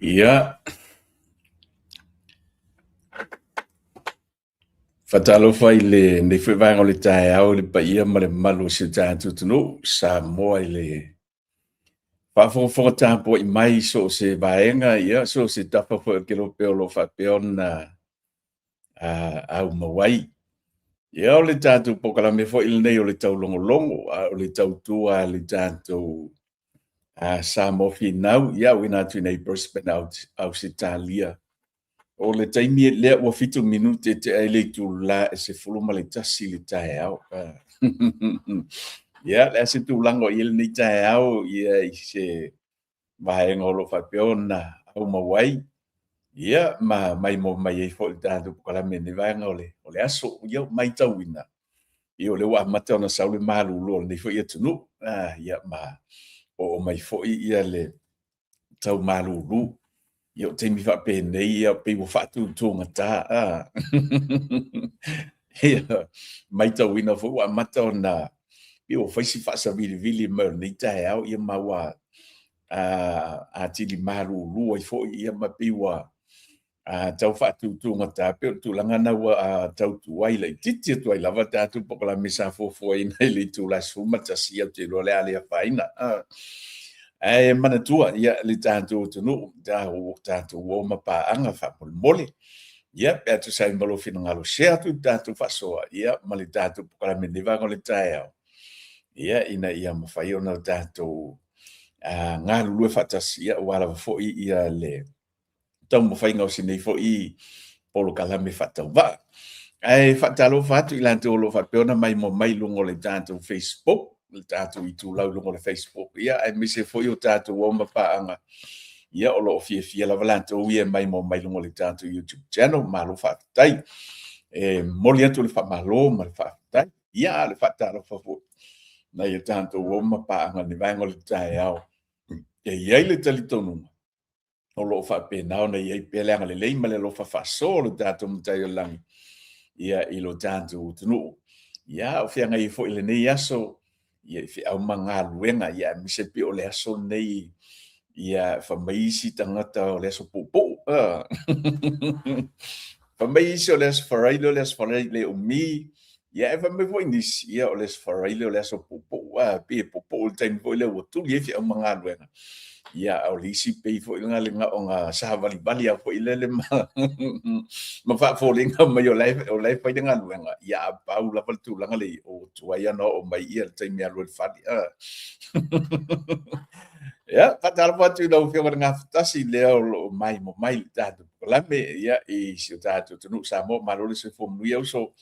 Ia, faatalofa i lenei foi vaega o le taeao i le paia ma le mamalu o si o tatou atunuu, Samoa i le faafogafoga tapuai mai i so o se vaega, ia, so o se tafa foi o le kelope o lo o faapea ona aumau ai. Ia, o le tatou polokalame foi lenei o le taulogologo, a o le tautua a le tatou Samoa Finau, ia, auina atu i nei Brisbane, Ausetalia. O le taimi lea ua 7 minute tea ai le itula e 11 i le taeao. Ia, o le a se tulaga o i ai lenei taeao, ia, i se vaega o lo o faapea ona aumau ai, ia, ma maimoa mai ai foi i le tatou polokalame i lenei vaega o le aso. Ia, ua matauina, ia o lea ua amata ona sau le malulu o lenei foi atunuu, ia ma oo mai foi ia le tau malulu. Ia o taimi faapenei ia pei ua faatutugata. Ia, matauina foi ua amata ona pei ua fai si faasavilivili mai o lenei taeao, ia ma ua atili malulu ai foi, ia ma pei ua tau faatutugata pei o le tulaga lena ua tau tuai laitiiti atu ai lava tatou polokalame sa fuafuaina i le itula e 11, ia ou te iloa o le a le afaina. Ae manatua, ia, le tatou atunuu, tatou uo ma paaga faamolemole, ia, pe a tusa ai ma lou finagalo, share atu le tatou faasoa, ia, ma le tatou polokalame i lenei vaega o le taeao, ia, ina ia mafai ona tatou galulue faatasi, ia, aua lava foi ia le taumafaiga o si nei foi polokalame faatauvaa. Ae faatalofa atu i latou o lo o faapea ona maimoa mai i luga o le tatou Facebook, le tatou itulau i luga o le Facebook, ia aemaise foi o tatou uo ma paaga, ia o lo o fiafia lava latou ia e maimoa mai i luga o le tatou YouTube channel. Malo faafetai. E momoli atu le faamalo ma le faafetai, ia a o le faatalofa foi nai o tatou uo ma paaga i le vaega o le taeao. E i ai le talitonuga o lo o faapena ona i ai pea le agalelei ma le alofa faasoa o le tatou Matai o le Lagi, ia, i lo tatou atunuu. Ia, o feagai ai foi i lenei aso, ia, i feau ma galuega, ia, aemaise pei o le aso lenei, ia, fai mai isi tagata o le aso puupuu. Fai mai isi o le aso Faraile, o le aso Faraile e umi. Ia, ae fai mai foi nisi, ia, o le aso Faraile o le aso puupuu, pei e puupuu le taimi foi lea ua tuli ai feau ma galuega. Ia, a o le isi pei foi lena le na ona savalivali lava foi lele ma, ma faafoliga mai o la e fai le galuega, ia, a pau lava le tulaga lea ua tuai ona oo mai ia le taimi e alu ai i le fale. Ia, faatalofa atu i lau Afioga i le Gafatasi lea o lo o maimoa mai i le tatou polokalame, ia, i si o tatou atunuu Samoa. Malo le soifua manuia uso.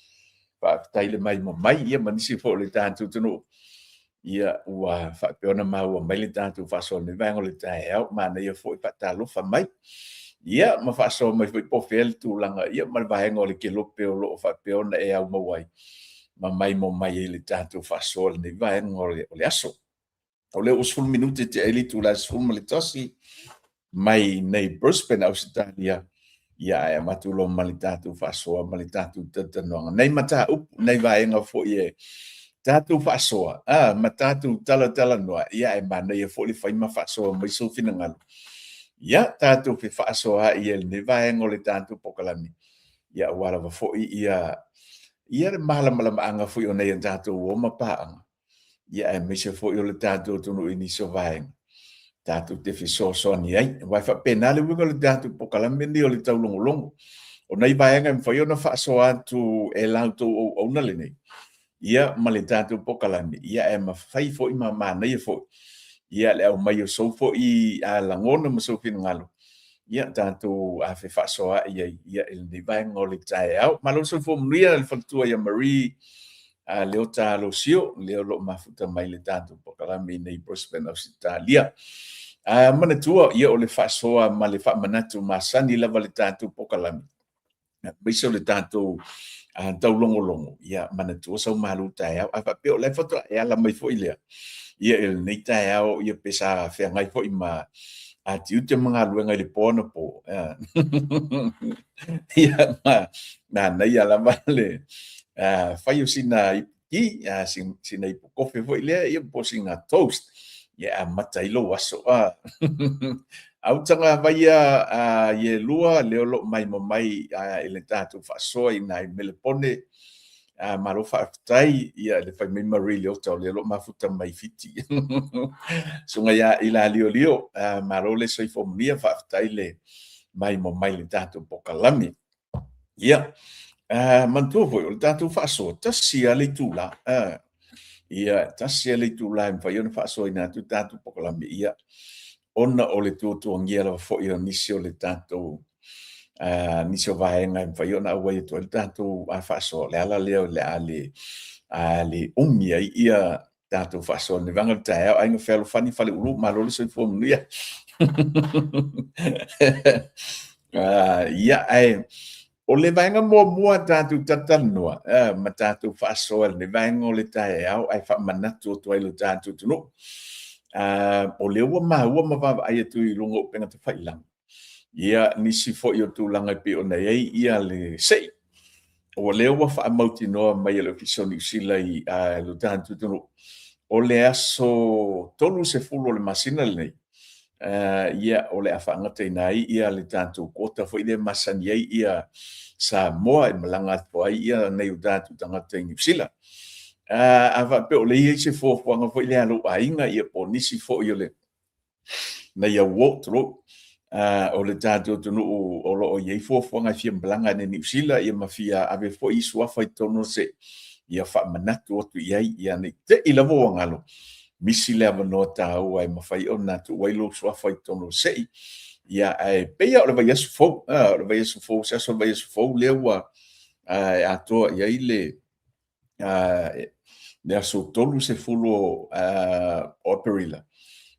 Faafetai le maimoa mai, ia ma nisi foi o le tatou atunuu, ia, ua faapea ona maua mai le tatou faasoa i lenei vaega o le taeao. Manaia foi faatalofa mai, ia, ma faasoa mai foi po o fea le tulaga, ia, ma le vaega o le kelope o lo o faapea ona e aumau ai ma maimoa mai ai i le tatou faasoa i lenei vaega o le aso. O lea ua 10 minute tea ai le itula e 11 mai nei Brisbane, Ausetalia, ia ae avatu loa ma le tatou faasoa ma le tatou talatalanoaga. Nei mataupu, nei vaega foi e tatou faasoa, ma tatou talatalanoa, ia ae manaia foi le fai ma faasoa mai sou finagalo. Ia, tatou fefaasoaai ai i lenei vaega o le tatou polokalame, ia aua lava foi ia le malamalamaaga foi o nai a tatou uo ma paaga, ia aemaise foi o le tatou atunuu i nisi o vaega tatou te fesoasoani ai. Aua e faapena le uiga o le tatou polokalame lenei o le taulogologo. O nai vaega e mafai ona faasoa atu e la outou auauna lenei, ia ma le tatou polokalame, ia ae mafai foi ma manaia foi, ia le aumai o sou foi lagona ma sou finagalo, ia tatou fefaasoaai ai ia i lenei vaega o le taeao. Malo le soifua manuia le faletua ia Marie Leota Alosio, lea o lo o mafuta mai le tatou polokalame i nei Brisbane, Ausetalia. Manatua, ia o le faasoa ma le faamanatu masani lava le tatou polokalame, aemaise o le tatou taulogologo, ia manatua sau malu taeao. A faapea o la e faatoa e ala mai foi lea, ia i lenei taeao, ia pe sa feagai foi ma tiute ma galuega i le po anapo. Ia, ma manaia lava le fai o sina iputi, sina ipukofe foi lea, ia po o sina toast, ia e amata ai lou aso. Autagavaia Ielua, lea o lo o maimoa mai i le tatou faasoa i ina i Melepone. Malo faafetai ia le fai mai Marie Leota o lea o lo o mafuta mai Fiti. Susuga ia Ilaliolio, malo le soifua manuia, faafetai le maimoa mai i le tatou polokalame. Ia, manatua foi o le tatou faasoa, tasi lava le itula. Ia, tasi lava le itula e mafai ona faasoaina atu le tatou polokalame, ia, ona o le tuatuagia lava foi o nisi o le tatou nisi o vaega e mafai ona auai atu ai le tatou faasoa. O le ala lea o le a le le umi ai ia tatou faasoa i le vaega o le taeao. Aiga Fealofani Faleulu, malo le soifua manuia. Ia, ae o le vaega muamua tatou talatalanoa ma tatou faasoa i lenei vaega o le taeao ae faamanatu atu ai i lo tatou atunuu. O lea ua maua ma vaavaai atu i luga o upega tafailagi, ia nisi foi o tulaga e pei ona i ai ia le sei. O lea ua faamautinoa mai e le Ofisa o Niu Sila i lo tatou atunuu, o le aso 30 o le masina lenei, ia o le a faagataina ai ia le tatou quota foi lea e masani ai ia Samoa e malaga atu ai ia nai o tatou tagata i Niu Sila. A faapea o lea e i ai se fuafuaga foi lea a lou aiga ia po o nisi foi o le nai au uo, tulou, o le tatou atunuu o lo o i ai fuafuaga e fia malaga i Niu Sila ia ma fia ave foi i suafa i totonu o se ia faamanatu atu i ai ia ne i te i lava ua galo misi le avanoa taua e mafai ona tuu ai lou suafa i totonu o le sei. Ia ae pei lava o le vaiaso fou, o le vaiaso fou, se aso o le vaiaso fou lea ua e atoa i ai le le aso 30 o Aperila,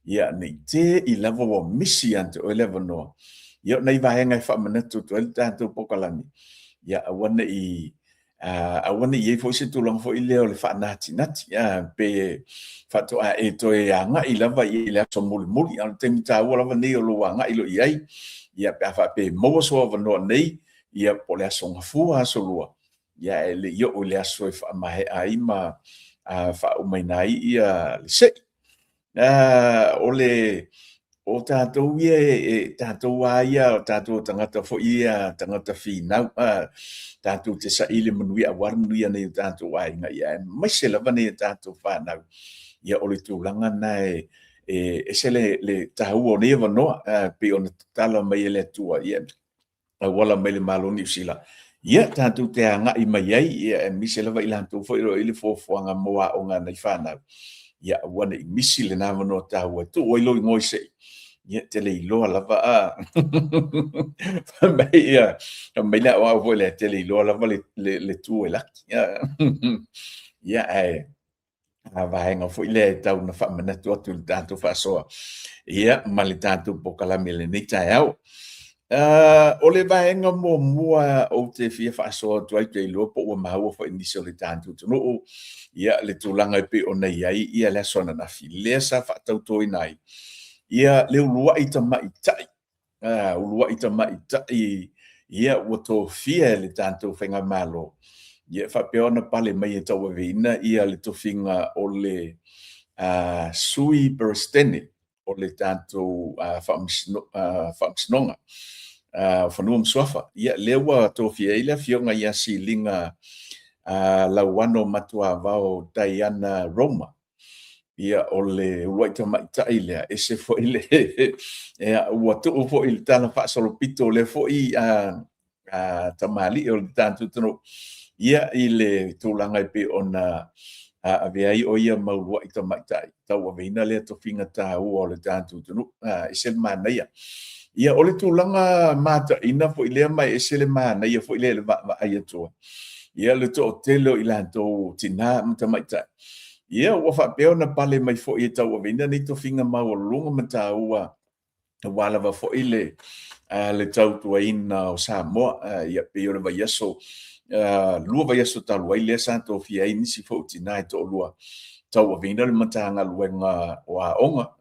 ia ne i te i lava ua misi ia te oe le avanoa. Ia o nai vaega e faamanatu atu ai le tatou polokalame, ia aua ne i aua ne i i ai foi se tulaga foi lea o le faanatinati, pe faatoa e toe agai lava i le aso mulimuli, a o le taimi taua lava nei o lou agai loa i ai, ia pe a faapea e maua sou avanoa nei, ia po o le aso Gafua, aso Lua, ia e le i oo i le aso e faamaea ai ma faaumaina ai ia le sei. O le o tatou ia e tatou a ia o tatou tagata foi ia tagata finau tatou te saili manuia aua le manuia o nai o tatou aiga ia aemaise lava nai o tatou fanau. Ia o le tulaga lena e ese le taua o nei avanoa pei ona tatala mai e le Atua ia auala mai le Malo o Niu Sila, ia tatou te agai mai ai, ia aemaise lava i latou foi o lo o i ai le fuafuaga mo aoga a nai fanau, ia aua ne i misi lena avanoa taua e tuu ai lou igoa i sei, ia e te le iloa lava a. Fai mai ia, fai mai le aoao foi lea, e te le iloa lava le tu e laki. Ia ae a vaega foi lea e tau na faamanatu atu i le tatou faasoa ia ma le tatou polokalame i lenei taeao. O le vaega muamua ou te fia faasoa atu ai, ou te iloa po ua maua foi i nisi o le tatou atunuu ia le tulaga e pei ona i ai ia le aso ananafi lea sa faatautoina ai ia le uluai tamaitai uluai tamaitai ia ua tofia e le tatou faigamalo ia faapea ona pale mai e tauaveina ia le tofiga o le Sui Peresetene o le tatou Faamasinoga o Fanua ma Suafa. Ia lea ua tofia ai le afioga ia Siliga Lauano Matuavao Diana Roma. Ia, o le uluai tamaitai lea, ese foi le ia, ua tuu foi i le tala faasolopito o lea foi tamalii o le tatou atunuu, ia, i le tulaga e pei ona avea ai o ia ma uluai tamaitai tauaveina lea tofiga taua o le tatou atunuu. Ese le manaia. Ia, o le tulaga mataina foi lea ma e ese le manaia foi lea i le vaavaai atu ai. Ia, le toatele o i latou tinā ma tamaitai, Ia, ua faapea ona pale mai foi e tauaveina nei tofiga maualuluga ma taua aua lava foi le le tautuaina o Samoa. Ia, pei o le vaiaso, 2 vaiaso talu ai lea sa tofia ai nisi foi o tina e toalua tauaveina le Matagaluega o Aoga,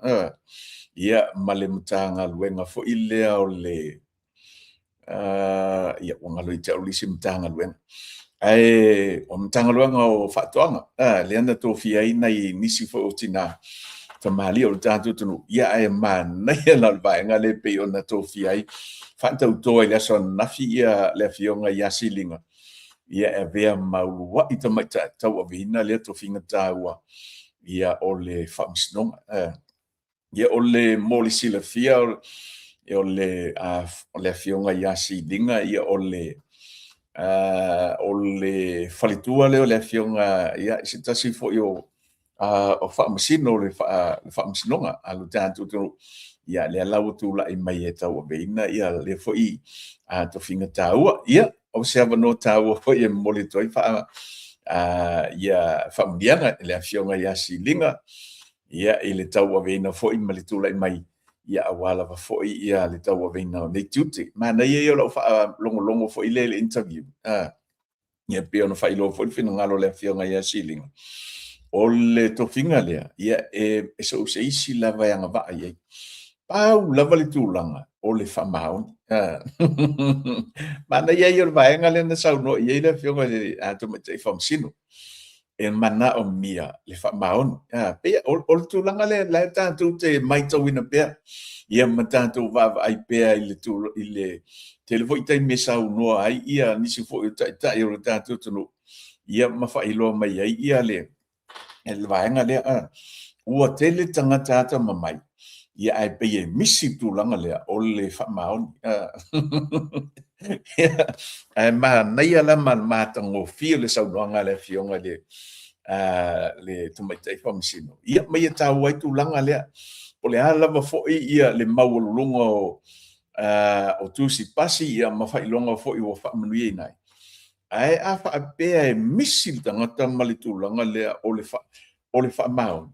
ia, ma le Matagaluega foi lea o le ia, ua galo ia te au le isi Matagaluega. Ae o le Matagaluega o Faatoaga, lea na tofia ai nai nisi foi o tina. tamalii o le tatou atunuu, ia ae manaia la o le vaega lea e pei ona tofia ai faatauto ai i le aso ananafi ia le afioga ia Siliga, ia e avea ma uluai tamaitai tauaveina lea tofiga taua ia o le Faamasinoga. Ia o le mo le silafia o le afioga ia Siliga, ia o le faletua lea o le afioga ia se tasi foi o Faamasino o le Faamasinoga a lo tatou atunuu, ia lea la ua tulai mai e tauaveina ia lea foi tofiga taua. Ia o se avanoa taua foi e momoli atu ai faamanuiaga i le afioga ia Siliga, ia i le tauaveina foi ma le tulai mai ia aua lava foi ia le tauaveina o nei tiute. Manaia ia o lau faalogologo foi lea i le interview, ia pei ona faailoa foi le finagalo o le afioga ia Siliga, o le tofiga lea, ia e so o se isi lava e agavaa i ai. Pau lava le tulaga o le faamaoni. Manaia ia o le vaega lea na saunoa i ai le afioga i le Tamaitai Faamasino, e manaomia le faamaoni. Pei o le tulaga lea la e tatou te matauina pea, ia ma tatou vaavaai pea i le tele foi taimi e saunoa ai ia nisi foi o taitai o le tatou atunuu, ia ma faailoa mai ai ia le vaega lea. Ua tele tagata atamamai, ia ae pei e misi le tulaga lea o le faamaoni. Ae manaia la ma le matagofie o le saunoaga a le Afioga i le Tamaitai Faamasino, ia ma ia taua ai tulaga lea. O le a lava foi ia le maualuluga o tusi pasi ia ma faailoga foi ua faamanuiaina ai, ae a faapea e misi le tagata ma le tulaga lea o le faamaoni,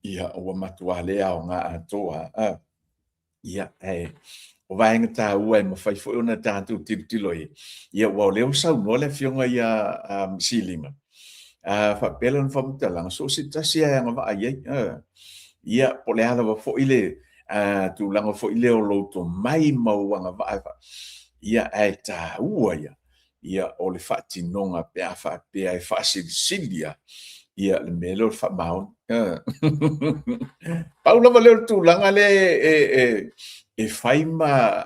ia ua matua le aoga atoa lava. Ia, ae o vaega taua e mafai foi ona tatou tilotilo i ai, ia aua o lea ua saunoa le Afioga ia Siliga, faapea lana faamatalaga, so o se tasi lava e agavaa i ai. Ia, po o le a lava foi le tulaga foi lea o lou tomai ma ou agavaa, ia, ae taua ia ia o le faatinoga pe a faapea e faasilisili lava ia le mea lea o le faamaoni. Pau lava lea o le tulaga lea e fai ma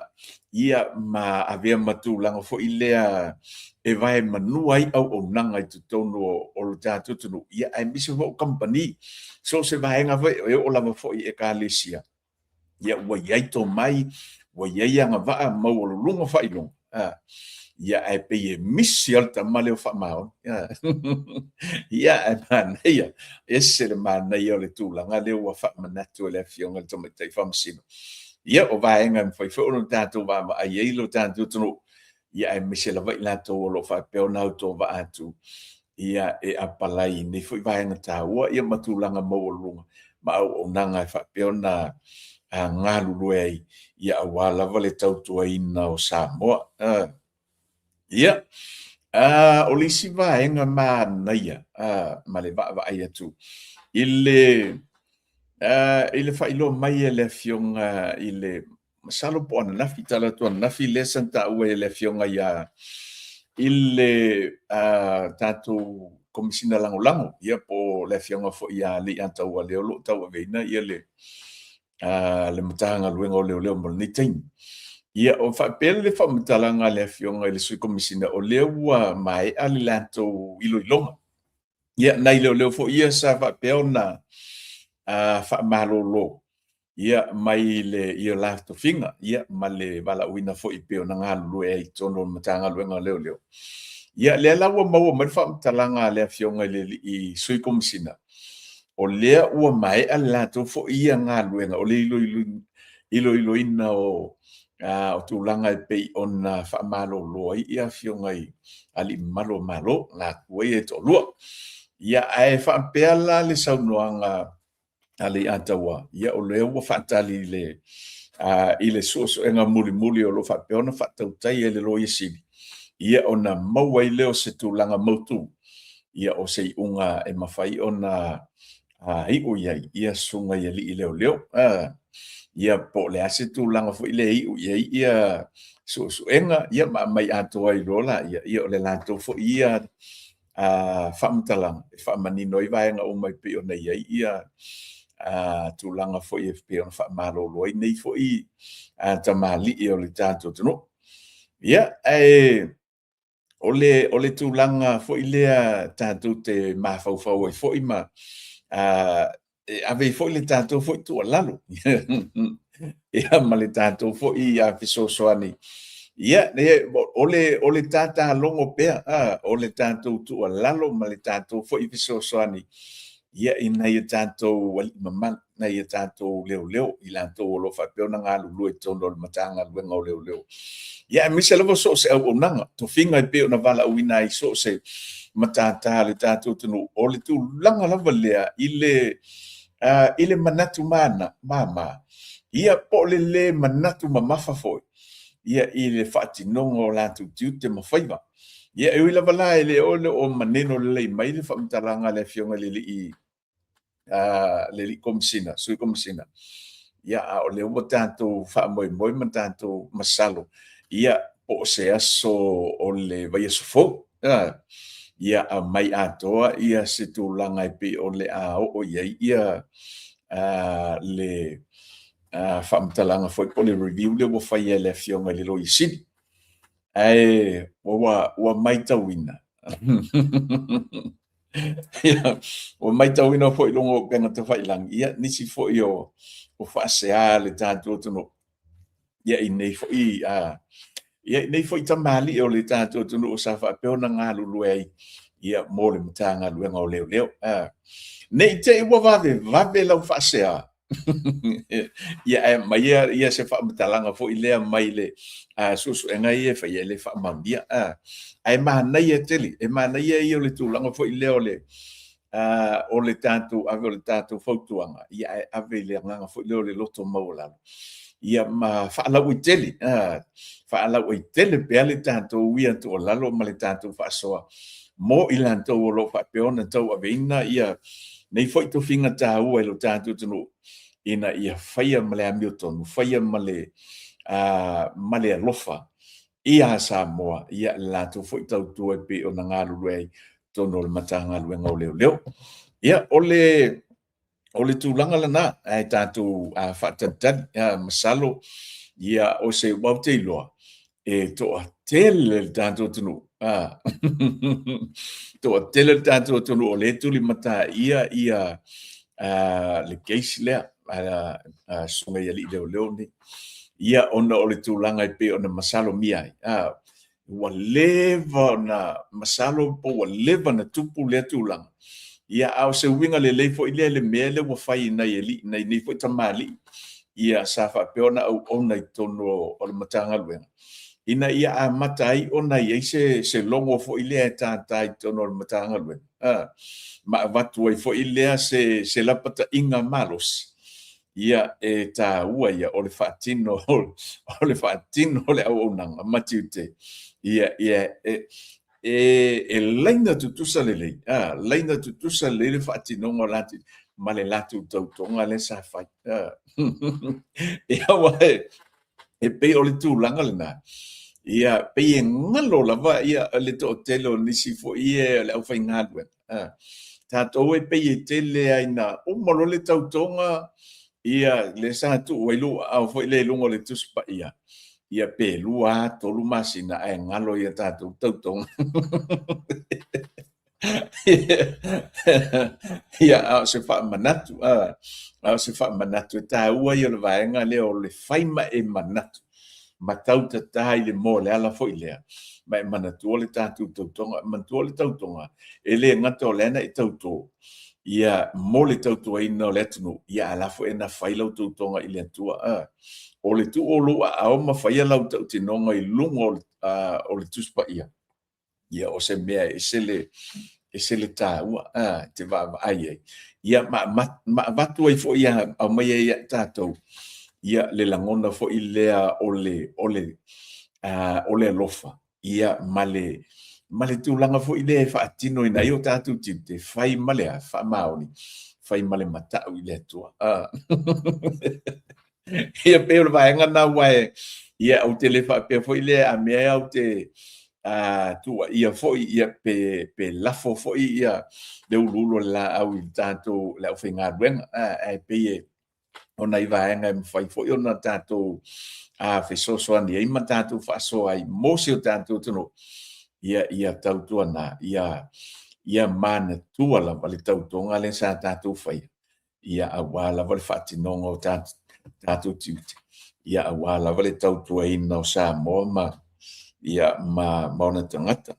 ia ma avea ma tulaga foi lea e vaemanua ai auaunaga i totonu o le tatou atunuu, ia aemaise foi o kamupani. So o se vaega foi e oo lava foi i ekalesia, ia ua i ai tomai, ua i ai agavaa maualuluga faailoga, ia ae pei e misi lava le tama lea o faamaoni. Ia ae manaia, ese le manaia o le tulaga lea ua faamanatu e le Afioga i le Tamaitai Faamasino. Ia o vaega e mafai foi ona tatou vaavaai ai lo tatou atunuu, ia aemaise lava i latou o lo o faapea ona autovaa atu ia e apalai i nei foi vaega taua ia ma tulaga maualuluga ma auaunaga e faapea ona galulue ai ia aua lava le tautuaina o Samoa. Ia, o le isi vaega manaia ma le vaavaai atu i le faailoa mai e le Afioga i le masalo po o ananafi, talaatu ananafi lea sa taua e le Afioga ia i le tatou Komesina Lagolago, ia po o le Afioga foi ia Leiataua lea o lo o tauaveina ia le Matagaluega o Leoleo mo lenei taimi. Ia, o faapea le faamatalaga a le Afioga i le Sui Komesina, o lea ua maea le latou iloiloga. Ia, nai leoleo foi ia sa faapea ona faamalolo ia mai le ia la tofiga ia ma le valaauina foi pei ona galulue ai i totonu o le Matagaluega o Leoleo. Ia lea la ua maua mai le faamatalaga a le Afioga i le alii Sui Komesina, o lea ua maea le latou foi ia galuega o le iloiloina o tulaga e pei ona faamalolo ai ia afioga i alii mamalu o le Malo, latou ia e toalua. Ia ae faapea la le saunoaga a Leiataua, ia o lea ua faatali i le suesuega mulimuli o lo o faapea ona faatautai e le Loia Sili, ia ona maua ai lea o se tulaga mautu, ia o se iuga e mafai ona iu i ai ia susuga i alii leoleo. Ia po o le a se tulaga foi lea e iu i ai ia suesuega, ia ma aumai atoa ai loa laia, ia o le latou foi ia faamatalaga e faamanino ai vaega uma e pei ona i ai ia tulaga foi e pei ona faamalolo ai nei foi tamalii o le tatou atunuu. Ia, ae o le tulaga foi lea tatou te mafaufau ai foi ma e ave ai foi le tatou foi tuualalo ia ma le tatou foi fesoasoani. Ia, o le tatalogo pea, o le tatou tuualalo ma le tatou foi fesoasoani ia i nai o tatou alii mamalu, nai o tatou leoleo, i latou o lo o faapea ona galulue i totonu o le Matagaluega o Leoleo. Ia aemaise lava so o se auaunaga, tofiga e pei ona valaauina ai so o se matata a le tatou atunuu, o le tulaga lava lea i le manatu mama, ia po o le le manatu mamafa foi ia i le faatinoga o latou tiute ma faiva. Ia e ui lava la e le o manino lelei mai le faamatalaga a le Afioga i le alii le alii Komesina, Sui Komesina, ia a o lea ua tatou faamoemoe ma tatou masalo, ia po o se aso o le vaiaso fou, ia aumai atoa ia se tulaga e pei o le a oo i ai ia le faamatalaga foi po o le review lea ua faia e le Afioga i le Loia Sili. Ae ua matauina Ia, ua matauina foi i luga o upega tafailagi, ia, nisi foi o faasea a le tatou atunuu, ia, i nei foi, ia, i nei foi tamalii o le tatou atunuu sa faapea ona galulue ai, ia, mo le Matagaluega o Leoleo. Ne i te i ua vavevave lau faasea, ia ae aumai ia se faamatalaga foi lea mai le suesuega ia e faia e le faamaonia. Ae manaia tele, e manaia ia o le tulaga foi lea o le o le tatou ave o le tatou fautuaga, ia ae ave i le agaga foi lea o le loto maualalo, ia ma faalauaitele, faalauaitele pea le tatou ia tuualalo ma le tatou faasoa mo i latou o lo o faapea ona tauaveina ia nei foi tofiga taua i lo tatou atunuu, ina ia faia ma le amiotonu, faia ma le, ma le alofa ia Samoa, ia le latou foi tautua e pei ona galulue ai totonu o le Matagaluega o Leoleo. Ia, o le O le tulaga lena, ae tatou faatalitali, masalo ia o se aua ou te iloa e toatele le tatou atunuu, toatele le tatou atunuu o lea e tulimataia ia le case lea a Susuga i alii leoleo nei, ia ona o le tulaga e pei ona masalomia ai, ua leva ona masalo po ua leva ona tupu lea tulaga. Ia, a o se uiga lelei foi lea i le mea lea ua fai i nai alii, nai nei foi tamalii, ia sa faapea ona auauna i totonu o le Matagaluega, ina ia amata ai ona i ai se logo foi lea e tata i totonu o le Matagaluega, ma avatu ai foi lea se lapataiga malosi. Ia, e taua ia o le faatino o le faatino o le auaunaga ma tiute. Ia, ia, e, e, e laina tutusa lelei, a, laina tutusa lelei le faatinoga o latou ma le latou tautoga lea sa fai. A. Ia, aua e, e pei o le tulaga lena. Ia, pei e galo lava ia le toatele o nisi foi e o le aufaigaluega. Tatou e pei e tele lava ina uma loa le tautoga, ia lea sa tuu ai lou aao foi lea i luga o le Tusi Paia, ia pe 2 lava 3 masina ae galo ia tatou tautoga. Ia, a o se faamanatu, a o se faamanatu e taua ia o le vaega lea o le fai ma e manatu ma tautatā i le moa o le ala foi lea, ma e manatua le tatou tautoga, manatua le tautoga, e le gata o lea na e tautō, ia mo le tautuaina o le atunuu, ia a la foi na fai lau tautoga i le Atua. A, o le tuu o lou aao ma faia lau tautinoga i luga o le Tusi Paia, ia o se mea e ese le, ese le taua a, te vaavaai ai. Ia ma, ma, ma avatu ai foi ia aumai ai ia tatou ia le lagona foi lea o le, o le, o le alofa ia ma le, ma le tulaga foi lea e faatinoina ai o tatou tiute, fai ma le a, faamaoni, fai ma le matau i le Atua. Ia pei o le vaega lena aua e, ia ou te le faapea foi lea a mea ou te. tuuaia foi ia pe lafo foi ia le uluulu o le laau i le tatou le aufaigaluega, ae pei e o nai vaega e mafai foi ona tatou fesoasoani ai ma tatou faasoa ai mo si o tatou atunuu, ia tautuana, ia manatua lava le tautoga lea sa tatou faia, ia aua lava le faatinoga o tatou tiute, ia aua lava le tautuaina o Samoa ma ia ma ona tagata.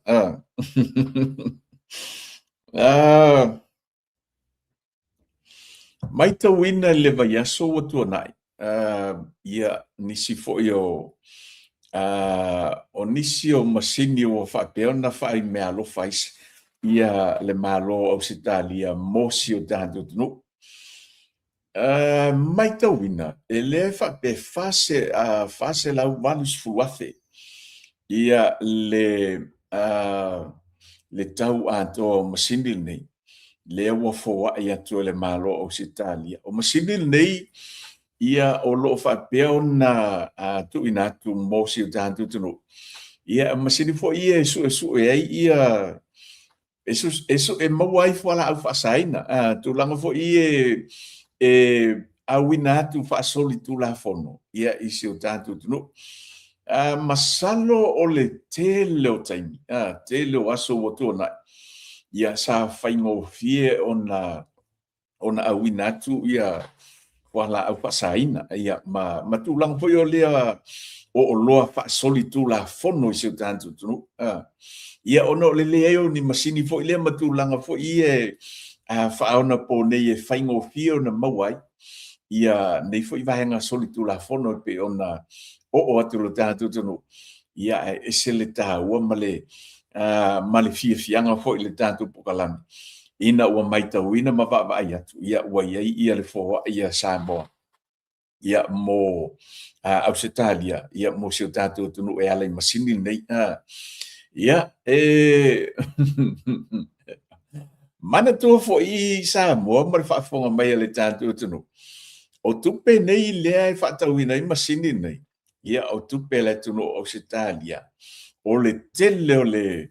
Matauina i le vaiaso ua tuanai, ia nisi foi o o nisi o masini ua faapea ona faaimeaalofa ai ia le Malo o Ausetalia mo si o tatou atunuu. Matauina, e le faapea 480,000 ia le tau atoa o masini lenei, lea ua foai atu e le Malo o Ausetalia. O masini lenei, ia o lo o faapea ona tuuina atu mo si o tatou atunuu. Ia, o masini foi ia e suesue ai ia e maua ai fualaau faasaina, tulaga foi ia e auina atu faasolitulafono ia i si o tatou atunuu. Masalo o le tele o taimi, tele o aso ua tuanai, ia sa faigofie ona auina atu ia fualaau faasaina, ia ma tulaga foi o lea o oloa faasolitulafono i si o tatou atunuu. Ia ona o le leai o ni masini foi lea ma tulaga foi ia faaonaponei e faigofie ona maua ai ia nei foi vaega solitulafono e pei ona oo atu i lo tatou atunuu, ia ae ese le taua ma le fiafiaga foi i le tatou polokalame ina ua matauina ma vaavaai atu, ia ua i ai ia le foai a Samoa ia mo Ausetalia, ia mo si o tatou atunuu e ala i masini lenei. Ia, e manatua foi i Samoa ma le faafofoga mai a le tatou atunuu, o tupe nei lea e faatauina ai masini nei, ia o tupe a le atunuu o Ausetalia, o le tele o le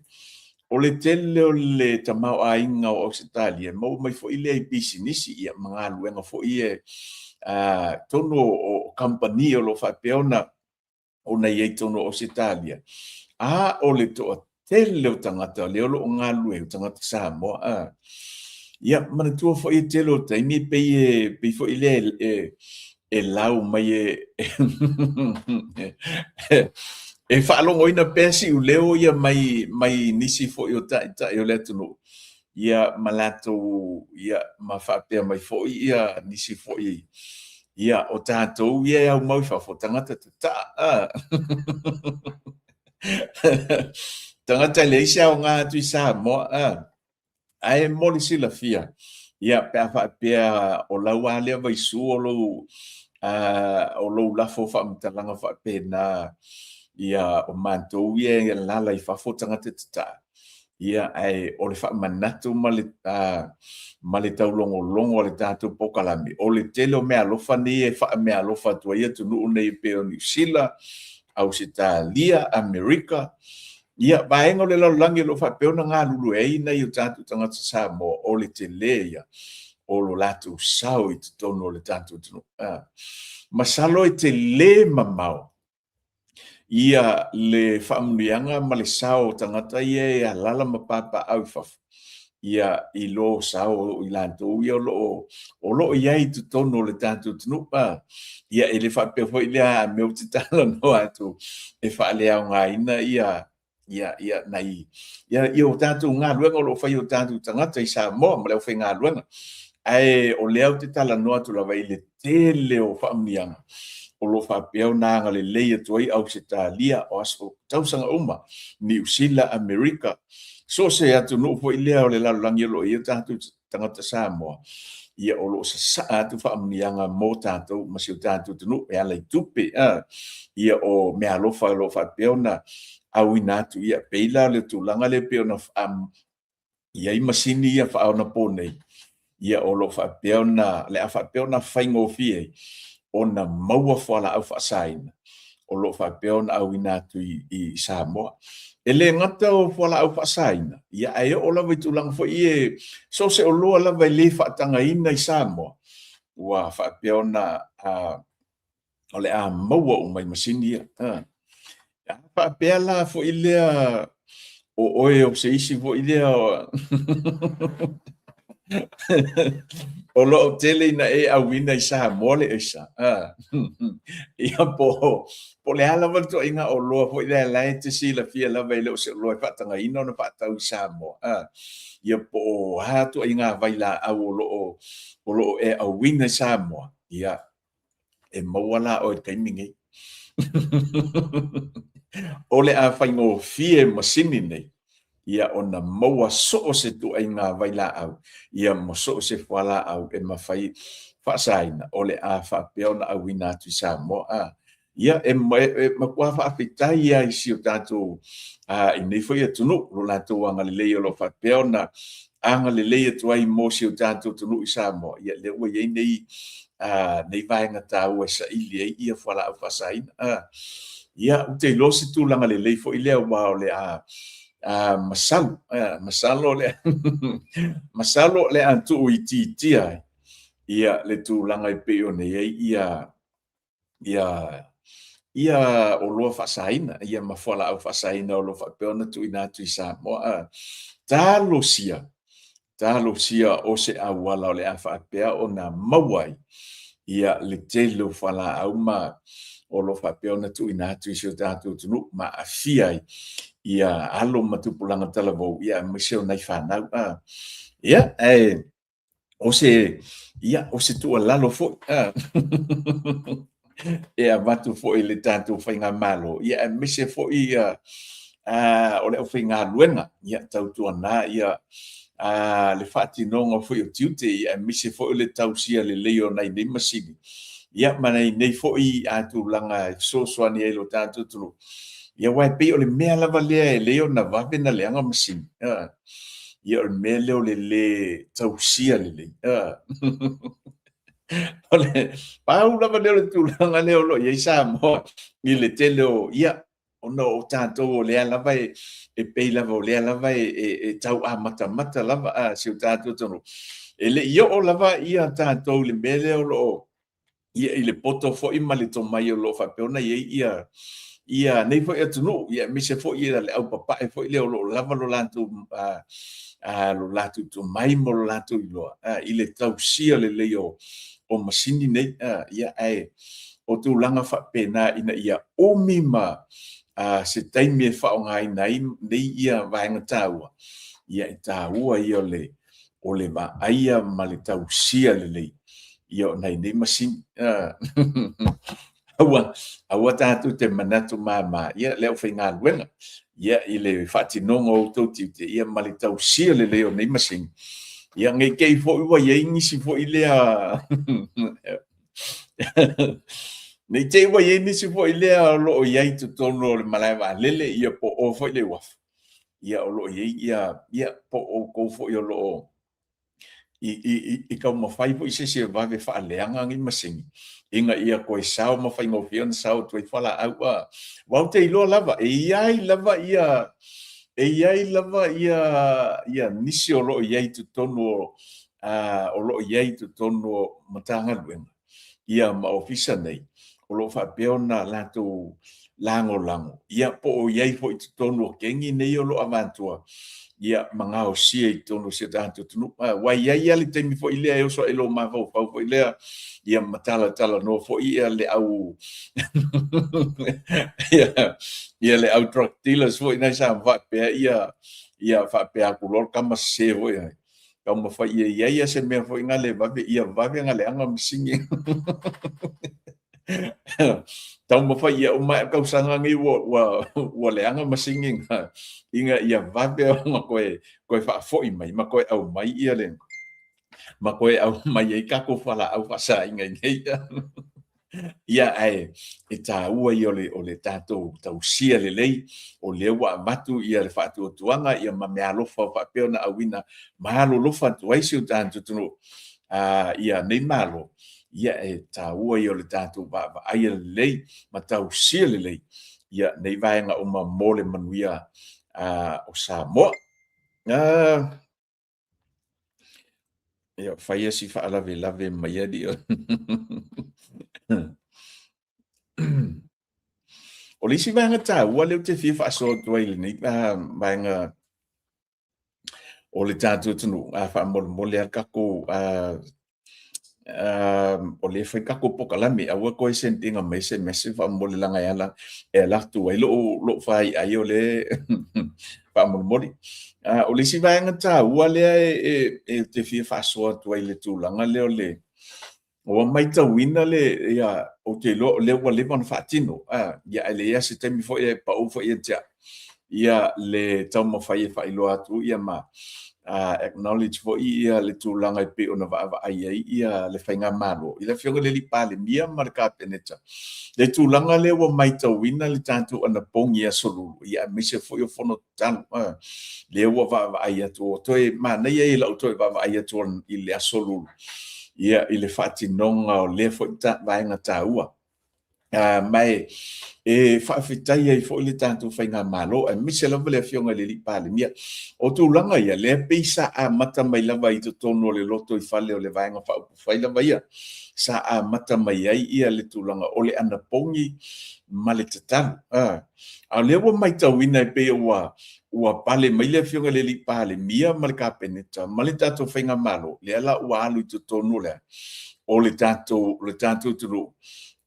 o le tele o le tamaoaiga o Ausetalia e maua mai foi lea i pisinisi ia ma galuega foi ia totonu o kamupani o lo o faapea ona i ai i totonu o Ausetalia, a o le toatele o tagata lea o lo o galulue o tagata Samoa. Ia, manatua foi e tele o taimi pei pei foi lea e lau mai e faalogoina pea siuleo ia mai nisi foi o taitai o le atunuu, ia ma latou ia ma faapea mai foi ia nisi foi ia o tatou ia e aumau i fafo tagata tataa. Tagata e leai se aoga atu i Samoa. Ae mo le silafia, ia pe a faapea o lau lava lea vaisu o lou lafo faamatalaga faapena, ia o matou ia e alaala i fafo tagata tataa, ia ae o le faamanatu ma le taulogologo a le tatou polokalame, o le tele o meaalofa nei e faameaalofa atu ai atunuu nei e pei o Niu Sila, Ausetalia, Amerika, ia vaega o le lalolagi o lo o faapea ona galulue ai nai o tatou tagata Samoa, o le tele ia o lo latou sao i totonu o le tatou atunuu. Masalo e tele mamao ia le faamanuiaga ma le sao o tagata ia e alaala ma papaaao i fafo, ia i lo sao o i latou ia o lo o i ai i totonu o le tatou atunuu. Ia e le faapea foi lea a mea ou te talanoa atu e faaleaogaina ia ia ia nai ia ia o tatou galuega o lo o fai e o tatou tagata i Samoa ma le aufaigaluega. Ae o lea ou te talanoa atu lava i le tele o faamanuiaga o lo o faapea ona agalelei atu ai Ausetalia o aso tausaga uma, Niu Sila, Amerika, so o se atunuu foi lea o le lalolagi o lo o i ai o tatou tagata Samoa, ia o lo o sasaa atu faamanuiaga mo tatou ma si o tatou atunuu e ala i tupe, ia o meaalofa o lo o faapea ona auina atu, ia pei la o le tulaga lea pei ona i ai masini ia faaonaponei, ia o lo o faapea ona, le a faapea ona faigofie ai ona maua fualaau faasaina. o lo o faapea ona auina atu i Samoa. E le gata o fualaau faasaina, ia ae oo lava i tulaga foi ia so o se oloa lava e le faatagaina i Samoa, ua faapea ona o le a maua uma i masini ia. A faapea la foi lea o oe o se isi foi lea o lo o tele ina e auina i Samoa le aisa, ia po o le a lava le ituaiga oloa foi lea la e te silafia lava e le o se oloa e faatagaina ona faatau i Samoa, ia po o a ituaiga vailaau o lo o e auina i Samoa, ia e maua la oe i le taimi nei. O le a faigofie masini nei, ia ona maua so o se ituaiga vailaau, ia ma so o se fualaau e mafai faasaina, o le a faapea ona auina atu i Samoa. A, ia, e matua faafetai lava i si o tatou, i nei foi atunuu, lo latou agalelei o lo o faapea ona agalelei atu ai mo si o tatou atunuu i Samoa, ia lea ua i ai nei, nei vaega taua e saili ai ia fualaau faasaina. Ia, ou te iloa se tulaga lelei foi lea aua o le a masalo, masalo le masalo o le a tuuitiitia ai ia le tulaga e pei ona i ai ia oloa faasaina ia ma fualaau faasaina o lo o faapea ona tuuina atu i Samoa. Talosia, talosia o se auala o le a faapea ona maua ai ia le tele o fualaau ma o lo o faapea ona tuuina atu i si o tatou atunuu ma aafia ai ia alo ma tupulaga talavou ia aemaise o nai fanau. Ia, ae o se, ia, o se tuualalo foi e avatu foi i le tatou faigamalo, ia aemaise foi ia, o le aufaigaluega, ia tautuana ia le faatinoga foi o tiute, ia aemaise foi o le tausia lelei o nai nei masini, ia ma nai nei foi tulaga e fesoasoani ai i lo tatou atunuu. Ia aua e pei o le mea lava lea e lelei ona vave ona leaga masini, ia o le mea lea o le lē tausia lelei. O le pau lava lea o le tulaga lea o lo o i ai Samoa i le tele o, ia, ona o tatou o lea lava e pei lava o lea lava e tau amatamata lava si o tatou atunuu. E le i oo lava ia tatou i le mea lea o lo o ia i le poto foi ma le tomai o lo o faapea ona i ai ia ia nei foi atunuu, ia aemaise foi ia le aupapae foi lea o lo o lava lo latou lo latou tomai ma lo latou iloa i le tausia lelei o masini nei. Ia ae o tulaga faapena ina ia umi ma se taimi e faaaogaina ai nei ia vaega taua, ia e taua ia o le o le vaaia ma le tausia lelei ia o nai nei masini. Aua, aua tatou te manatu māmā, ia le aufaigaluega, ia i le faatinoga o outou tiute, ia ma le tausia lelei o nei masini. Ia nei te i foi ua i ai nisi foi lea nei te i ua i ai nisi foi lea o lo o i ai i totonu o le malae vaalele, ia po o foi le uafu. Ia o lo o i ai ia, ia po o outou foi o lo o i taumafai foi se isi e vave faaleaga nei masini ina ia toe sao ma faigofie ona sao atu ai fualaau. Aua ou te iloa lava e i ai lava ia e i ai lava ia ia nisi o lo o i ai i totonu o o lo o i ai i totonu o Matagaluega ia ma ofisa nei o lo o faapea ona latou lagolago, ia po o i ai foi i totonu o kegi nei o lo o avatua ia ma gaosia i totonu o si o tatou atunuu. Aua e i ai lava le taimi foi lea e oso ai lou mafaufau foi lea ia ma talatalanoa foi ia le au ia le au drug dealers foi nai sa faapea ia ia faapea atu loa le tama sese foi ai. Taumafai ia i ai se mea foi na le vave ia vave na leaga masini. Taumafai ia uma ae tausaga nei ua leaga masini na ina ia vave ona toe faafoi mai ma toe aumai ia le ma toe aumai ai tatou fualaau faasaina i nei. Ia ae e taua ia o le tatou tausia lelei, o lea ua avatu ia le faatuatuaga ia ma meaalofa o faapea ona auina ma alolofa atu ai si o tatou atunuu ia nei Malo. Ia, e taua ia o le tatou vaavaaia lelei ma tausia lelei ia nei vaega uma mo le manuia o Samoa. Ia, faia si faalavelave mai alii. O le isi vaega taua lea ou te fia faasoa atu ai i lenei vaega o le tatou atunuu, a faamolemole lava le tatou o lea e fai le tatou polokalame, aua toe send ina mai se message faamolemole leaga e ala e alu atu ai lou faiai o lea faamolemole. O le isi vaega taua lea e te fia faasoa atu ai i le tulaga lea o le Ua matauina le, ia, ou te iloa o lea ua leva ona faatino, ia, ae leai lava se taimi foi e pau foi ia te au, ia, le taumafai e faailoa atu, ia, ma acknowledge foi ia le tulaga e pei ona vaavaai ai ia le faigamalo i le Afioga i le alii Palemia ma le Kapeneta, le tulaga lea ua matauina le tatou anapogi i Aso Lulu, ia, aemaise foi o fono tatalo, lea ua vaavaai atu, ua toe manaia ia i lau toe vaavaai atu i le Aso Lulu, ia, i le faatinoga o lea foi vaega taua. Ma e faafetai ai foi le tatou faigamalo, aemaise lava le Afioga i le alii Palemia. O tulaga ia, lea pei sa amata mai lava i totonu o le lotoifale o le Vaega Faaupufai lava ia, sa amata mai ai ia le tulaga o le anapogi ma le tatalo. A o lea ua matauina e pei ua ua pale mai le Afioga i le alii Palemia ma le Kapeneta ma le tatou faigamalo, lea la ua alu i totonu o le o le tatou le tatou atunuu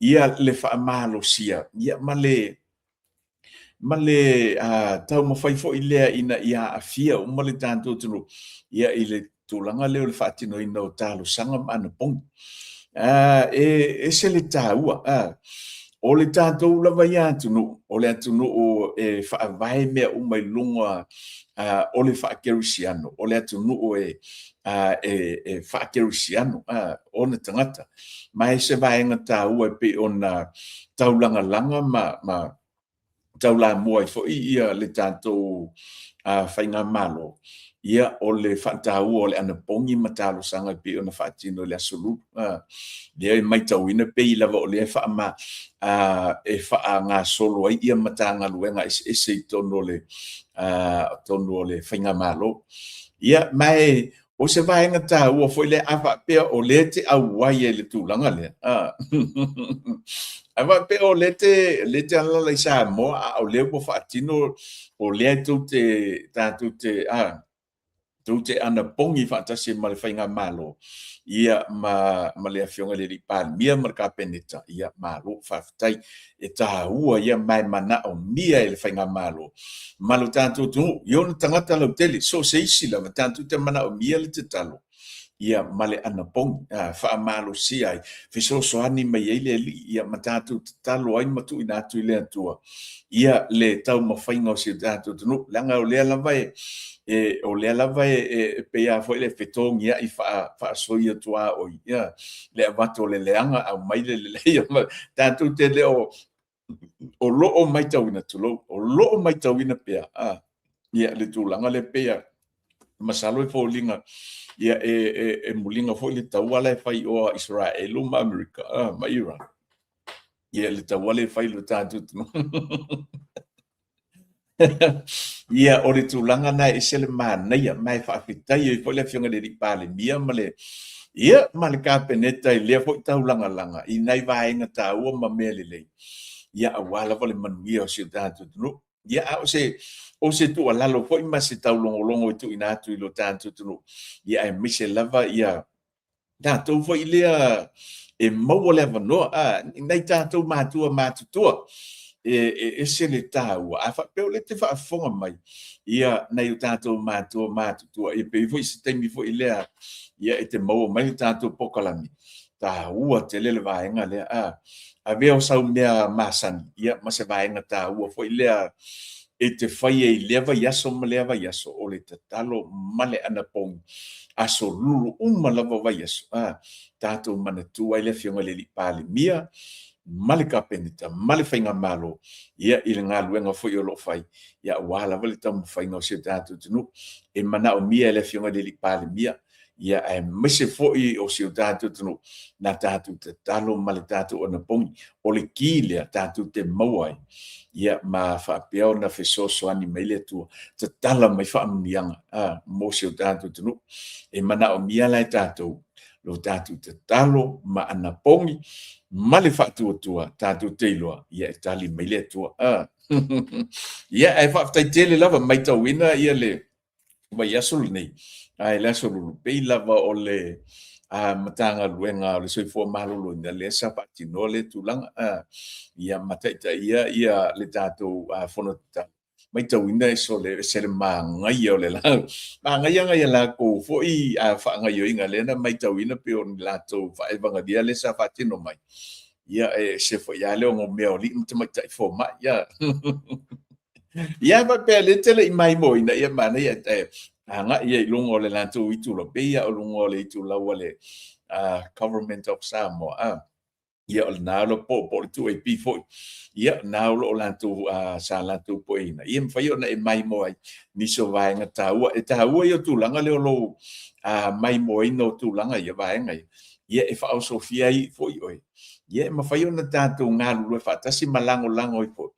ia le faamalosia ia ma le taumafai foi lea ina ia aafia uma le tatou atunuu ia i le tulaga lea o le faatinoina o talosaga ma anapogi. E ese le taua. O le tatou lava ia atunuu, o le atunuu e faavae mea uma i luga o le faakerisiano, o le atunuu e faakerisiano ona tagata. Ma e se vaega taua e pei ona taulagalaga ma taulamua ai foi ia le tatou faigamalo, ia o le faataua o le anapogi ma talosaga e pei ona faatino i le Aso Lulu. Lea e matauina pei lava o lea e faagasolo ai ia Matagaluega eseese i totonu o le faigamalo. Ia ma e O se vaega taua foi lea, a faapea o lea e te auai ai i le tulaga lea, a faapea o lea te alaala i Samoa a o lea ua faatino, o lea tou te, tatou te, tou te anapogi faatasi ma le faigamalo, ia ma le Afioga i le alii Palemia ma le Kapeneta, ia malo faafetai. E taua ia ma e manaomia e le faigamalo ma lo tatou atunuu i ona tagata lautele, so o se isi lava, tatou te manaomia le tatalo ia ma le anapogi, faamalosia ai, fesoasoani mai ai le Alii ia ma tatou tatalo ai ma tuuina atu i le Atua ia le taumafaiga o si o tatou atunuu, leaga o lea lava e o lea lava e pei lava foi le fetogiai faasoia tuaoi ia le avatu o le leaga aumai le lelei, tatou te le o o lo o matauina, tulou, o lo o matauina pea ia le tulaga lea pei masalo e foliga ia e muliga foi le taua la e fai o a Isaraelu ma Amerika ma Iran, ia le taua lea e fai i lo tatou atunuu. Ia, o le tulaga lena e ese le manaia, ma e faafetai ai foi le Afioga i le alii Palemia ma le, ia, ma le Kapeneta i lea foi taulagalaga i nai vaega taua ma mea lelei, ia, aua lava le manuia o si o tatou atunuu. Ia, a o se, o se tuualalo foi ma se taulogologo e tuuina atu i lo tatou atunuu, ia, aemaise lava ia tatou foi lea e maua le avanoa, nai tatou matua matutua, e ese le taua. A faapea o lea e te faafofoga mai, ia nai o tatou matua matutua, ia pei foi se taimi foi lea, ia e te maua mai le tatou polokalame, taua tele le vaega lea. Avea o sau mea masani, ia ma se vaega taua foi lea e te faia i lea vaiaso ma lea vaiaso, o le tatalo ma le anapogi, aso lulu uma lava o vaiaso, tatou manatua ai le Afioga i le alii Palemia ma le Kapeneta ma le faigamalo, ia, i le galuega foi o lo o fai, ia, aua lava le taumafaiga o si o tatou atunuu. E manaomia e le Afioga i le alii Palemia. Ia, aemaise foi o si o tatou atunuu, na tatou tatalo ma le tatou anapogi, o le ki lea tatou te maua ai, ia ma faapea ona fesoasoani mai le Atua, tatala mai faamanuiaga mo si o tatou atunuu. E manaomia la e tatou lo tatou tatalo ma anapogi ma le faatuatua tatou te iloa, ia e tali mai le Atua. Ia, ae faafetai tele lava, matauina ia le vaiaso lenei, ae le Aso Lulu, pei lava o le Matagaluega o le Soifua Maloloina lea sa faatinoa lea tulaga, ia ma taitaia ia le tatou fono tatalo. Matauina e sole, ese le manaia o le manaia nai a latou foi faagaoioiga lea na matauina pei o ni latou faaevagalia lea sa faatino mai. Ia, e ese foi lava le onomea o alii ma tamaitai fomai. Ia, ia faapea lea te le i maimoaina, ia manaia e agai ia i luga o le latou itulau, pei lava o luga o le itulau a le Government of Samoa. Ia o lena o lo po o le 2AP foi. Ia na o lo o latou sa latou poeina. Ia mafai ona e maimoa ai nisi o vaega taua. E taua ia o tulaga lea o lou maimoaina o tulaga ia vaega ia. Ia e faaosofia ai foi oe. Ia e mafai ona tatou galulue faatasi ma lagolago ai foi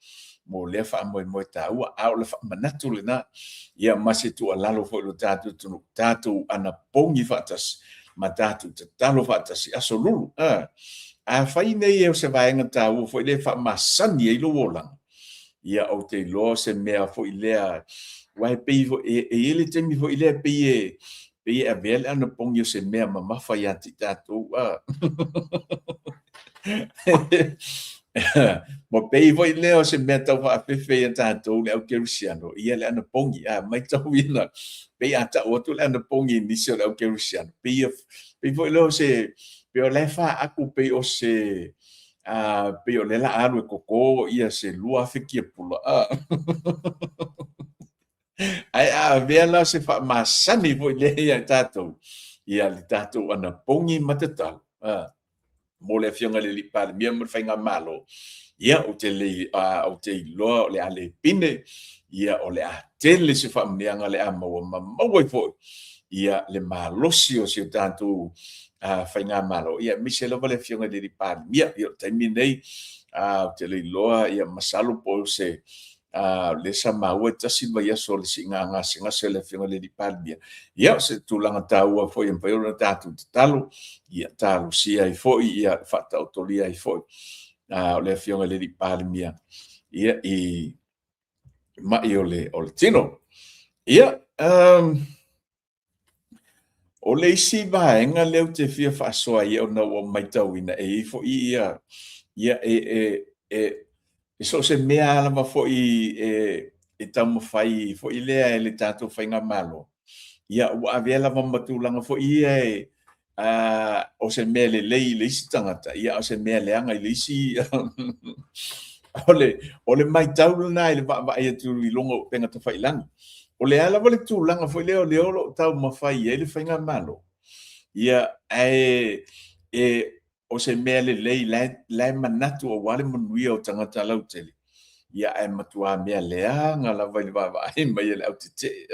mo lea faamoemoe taua. A o le faamanatu lena, ia ma se tuualalo foi i lo tatou atunuu, tatou anapogi faatasi ma tatou tatalo faatasi Aso Lulu. Afai nei o se vaega taua foi lea e faamasani ai lou olaga, ia ou te iloa o se mea foi lea, aua e pei foi, e i ai le taimi foi lea pei e pei e avea le anapogi o se mea mamafa ia te i tatou. Ma pei foi lea o se mea tau faafefe ia tatou le au kerisiano, ia le anapogi. A matauina, pei a tau atu le anapogi i nisi o le au kerisiano, pei, pei foi lea o se, pei o la e faaaku pei o se, pei o lea la alu e koko ia se 2,000 kiapula. Ae a avea la se faamasani foi lea ia tatou, ia le tatou anapogi ma tatalo, mo le Afioga i le Alii Palemia ma le Faigamalo, ia ou te le, ou te iloa o le a le pine, ia o le a tele se faamanuiaga o le a maua ma maua ai foi ia le malosi o si o tatou Faigamalo, ia aemaise lava le Afioga i le Alii Palemia. Ia o le taimi lenei, ou te le iloa, ia masalo po o se lea sa maua e tasi le vaiaso o le siiga gasegase a le Afioga i le Alii Palemia. Ia, o se tulaga taua foi e mafai ona tatou tatalo, ia talosia ai foi, ia faataotolia ai foi o le Afioga i le Alii Palemia, ia, i mai o le tino. Ia, o le isi vaega lea ou te fia faasoa ai ona ua matauina e i ai foi ia, ia e, e, e, e so o se mea lava foi e, e taumafai foi lea e le tatou faigamalo, ia ua avea lava ma tulaga foi ia e, o se mea lelei i le isi tagata, ia o se mea leaga i le isi. O le matau lena i le vaavaai atu i luga o upega tafailagi. O le a lava le tulaga foi lea o lea o lo o taumafai i ai le faigamalo, ia, ae e, o se mea lelei la e manatu aua le manuia o tagata lautele, ia ae matua mea leaga lava i le vaavaai mai a le autetee.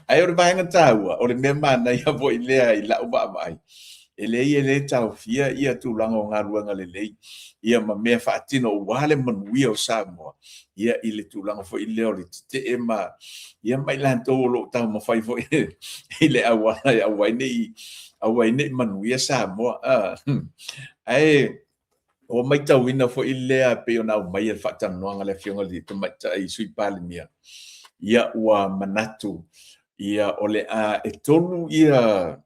Ae o le vaega taua, o le mea manaia foi lea i lau vaavaai, e leai e le taofia ia tulaga o galuega lelei ia ma mea faatino aua le manuia o Samoa, ia i le tulaga foi lea o le tetee ma ia ma i latou o lo o taumafai foi i le auala e aua ai nei aua ai nei manuia Samoa. Ae ua matauina foi lea pei ona aumai e le faatalanoaga a le Afioga i le Tamaitai Sui Palemia, ia ua manatu ia o le a e tolu ia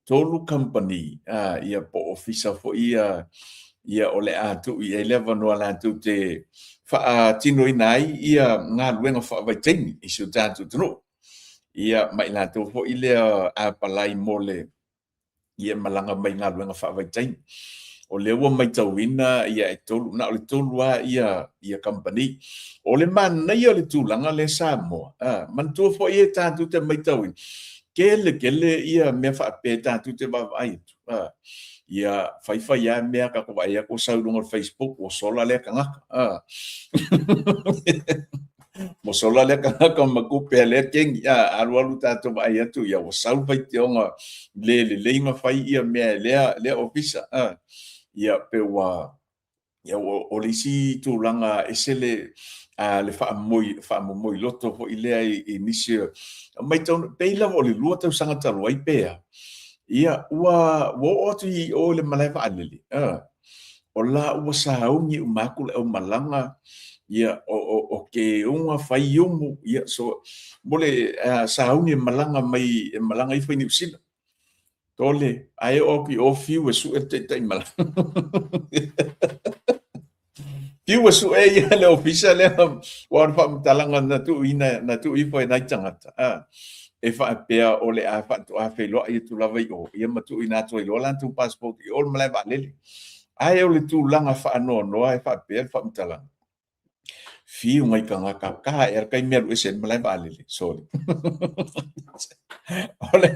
tolu kamupani ia po o ofisa foi ia ia o le a tuu i ai le avanoa latou te faatinoina ai ia galuega faavaitaimi i si o tatou atunuu. Ia ma i latou foi lea apalai mo le ia malaga mai galuega faavaitaimi. O lea ua matauina ia e tolu, na o le tolu lava ia, ia kamupani. O le manaia o le tulaga lea Samoa, manatua foi e tatou te matauina, tele tele ia mea faapea tatou te vaavaai atu. Ia faifai lava mea tatou vaai atu ua sau i luga o le Facebook ua sola lea tagata. Mosola lea kanaka ma tupe a lea kengi, a alualu tatou vaai atu, ia ua sau faitioga le lelei ona fai ia mea e lea, lea ofisa, a. Ia pe ua, ia o le isi tulaga ese le, a, le faamoi, faamomoi loto foi lea i, i nisi, matau, pei lava o le 2 tausaga talu ai pe a, ia ua, ua oo atu i o i le malae vaalele, a. O la ua sauni uma atu le aumalaga, ia, o, o, o ke uga fai umu, ia, so, mo le uh, sauni e malaga mai, e malaga ifo i Niu Sila. Tole, ae oo atu i o fiu e sue le taitai malaga. Fiu e sue ia le ofisa lea, ua o le faamatalaga na tuuina, na tuu ifo e nai tagata, a, e faapea o le a faatoa feiloai atu lava i o, ia ma tuuina atu ai loa latou passport i o le malae vaalele. Ae o le tulaga faanoanoa e faapea le faamatalaga, fiu nai tagata ka ea le taimi e alu ese ai le malae vaalele, sorry. O le,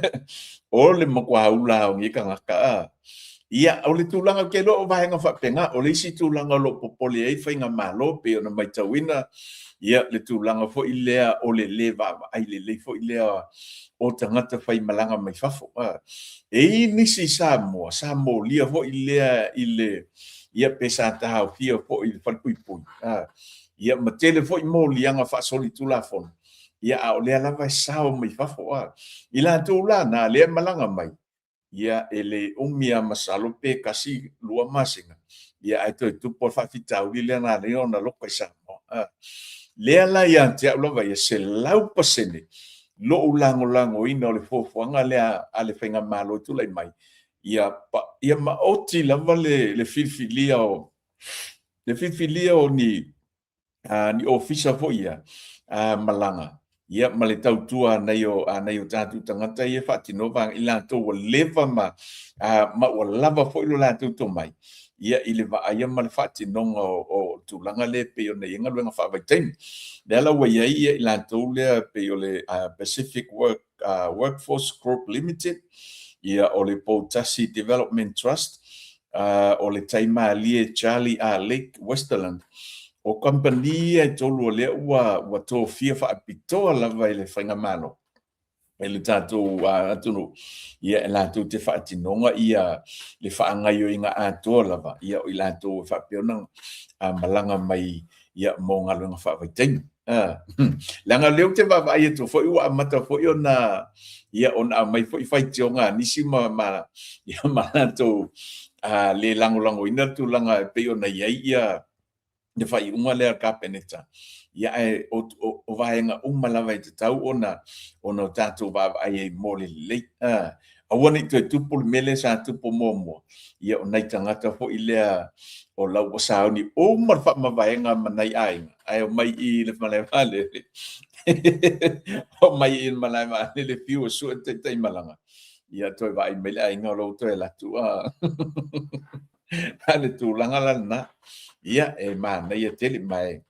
o le matua ula o nei tagata, a. Ia, o le tulaga ou te iloa o vaega faapena, o le isi tulaga o lo o popole ai faigamalo pei ona matauina, ia le tulaga foi lea o le lē vaavaai lelei foi lea o tagata faimalaga mai fafo. E i ai nisi Samoa sa molia foi lea i le, ia pe sa taofia foi i le falepuipui, ia ma tele foi moliaga faasolitulafono, ia a o lea lava e sao mai fafo. I latou la na lea e malaga mai, ia e le umi lava masalo pe 1, 2 masina, ia ae toe tupu le faafitauli lea na ala ai ona loka i Samoa. A, lea la ia te au lava ia, 100% lou lagolagoina o le fuafuaga lea a le faigamalo e tulai mai, ia, ia maoti lava le, le filifilia o, le filifilia o ni ni ofisa foi ia malaga, ia ma le tautua a nai o, a nai o tatou tagata ia e faatinoa vaega, i latou ua leva ma, ma ua lava foi lo latou tomai, ia i le vaaia ma le faatinoga o, o tulaga lea e pei ona i ai galuega faavaitaimi. Lea la ua i ai ia i latou lea pei o le Pacific Work Workforce Group Limited, ia o le Poutasi Development Trust, o le Taimalie Charlie R. Lake Westerland. O kamupani ia e tolu o lea ua, ua tofia faapitoa lava e le faigamalo e le tatou atunuu, ia e latou te faatinoga ia le faagaoioiga atoa lava, ia o i latou e faapea ona malaga mai ia mo galuega faavaitaimi. Leaga o lea ou te vaavaai atu foi ua amata foi ona ia ona aumai foi faitioga a nisi ma ma ia ma latou le lagolagoina le tulaga e pei ona i ai ia le faaiuga lea a le Kapeneta. Ia ae o, o, o vaega uma lava e tatau ona ona o tatou vaavaai ai mo le lelei. Aua ne i toe tupu le mea lea sa tupu muamua, ia o nai tagata foi lea o la ua sauni uma le faamavaega ma nai aiga, ae omai i le malae vaalele, omai i le malae vaalele fiu e sue le taitaimalaga, ia toe vaai mai le aiga o la ua toe alu atu. A le tulaga la lena, ia e manaia tele ma e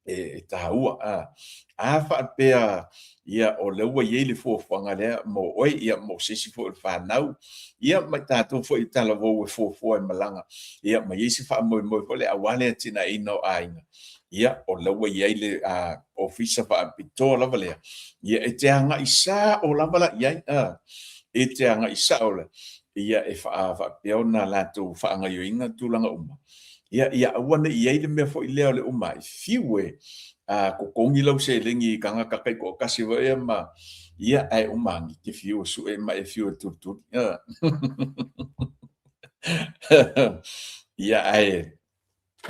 e taua. A, a faapea ia o lea ua i ai le fuafuaga lea mo oe, ia mo se isi foi o le fanau, ia ma i tatou foi i talavou e fuafua e malaga, ia ma i ai se faamoemoe foi lea aua le atinaeina o aiga, ia o lea ua i ai le ofisa faapitoa lava lea, ia e te agai sao lava la i ai, a, e te agai sao la, ia e faapea ona latou faagaoioiga tulaga uma. Ia, ia aua ne i i ai le mea foi lea o le uma ai, fiu e totogi lau seleni i tagata taitoatasi foi ia ma, ia, ae uma ane, e te fiu e sue ma e fiu e tulituli. Ia, ae,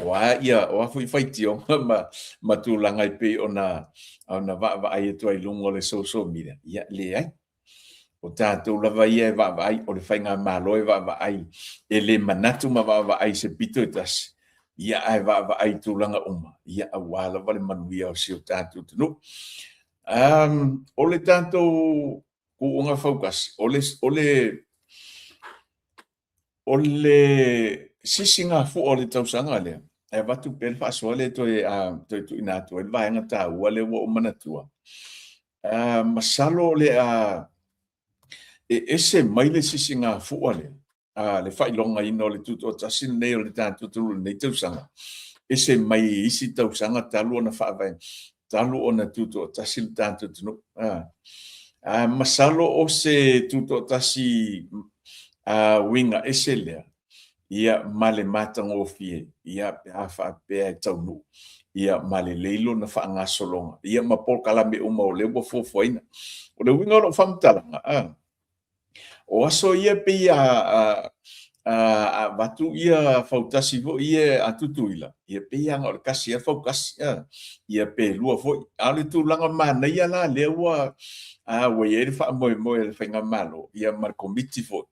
o a ia, o a foi faitioga ma, ma tulaga e pei ona, ona vaavaai atu ai i luga o le social media, ia, leai. O tatou lava ia e vaavaai, o le faigamalo e vaavaai, e le manatu ma vaavaai i se pito e tasi, ia ae vaavaai i tulaga uma, ia aua lava le manuia o si o tatou atunuu. O le tatou tuuga fautasi, o le, o le, o le sisigafua o le tausaga lea, e avatu pea le faasoa lea toe, toe tuuina atu ai le vaega taua lea ua ou manatua. Masalo o le a e ese mai le sisigafua lea, le faailogaina o le tutoatasi lenei o le tatou atunuu i lenei tausaga, ese mai i isi tausaga talu ona faavae. talu ona tutoatasi le tatou atunuu. Masalo o se tutoatasi uiga ese lea, ia ma le matagofie, ia pe a faapea e taunuu, ia ma lelei lona faagasologa, ia ma polokalame uma o lea ua fuafuaina. O le uiga o lou faamatalaga, o aso ia pei a avatu ia fautasi foi ia a Tutuila, ia pei lava na o le tasi lava fautasi, ia pe lua foi. A o le tulaga manaia la lea ua i ai le faamoemoe a le Faigamalo ia ma le Komiti foi,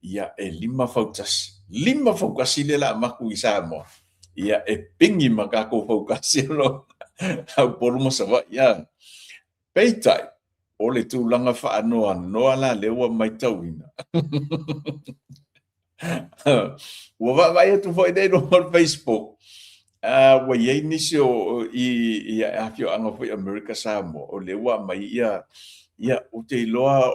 ia e 5 fautasi. 5 fautasi lea o le a avatu i Samoa, ia e pigi ma tatou fautasi o lo o Upolu ma Savaii. Peitai, o le tulaga faanoanoa la lea ua matauina. Ua vaavaai atu foi nei i luga o le Facebook, ua i ai nisi o i afioaga foi Amerika Samoa, o lea ua aumai ia, ia ou te iloa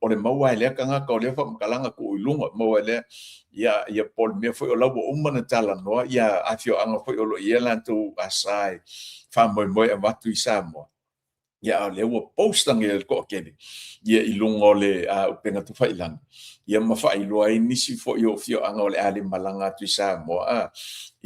o le maua ai lea tagata o lea faamatalaga tuu i luga, maua ai lea, ia, ia po o le mea foi o la ua uma ona talanoa ia afioaga foi o lo o i ai latou asa e faamoemoe e avatu i Samoa. Ia, a o lea ua post ane e le toatele ia i luga o le upega tafailagi, ia ma faailoa ai nisi foi o afioaga o le a le malaga atu i Samoa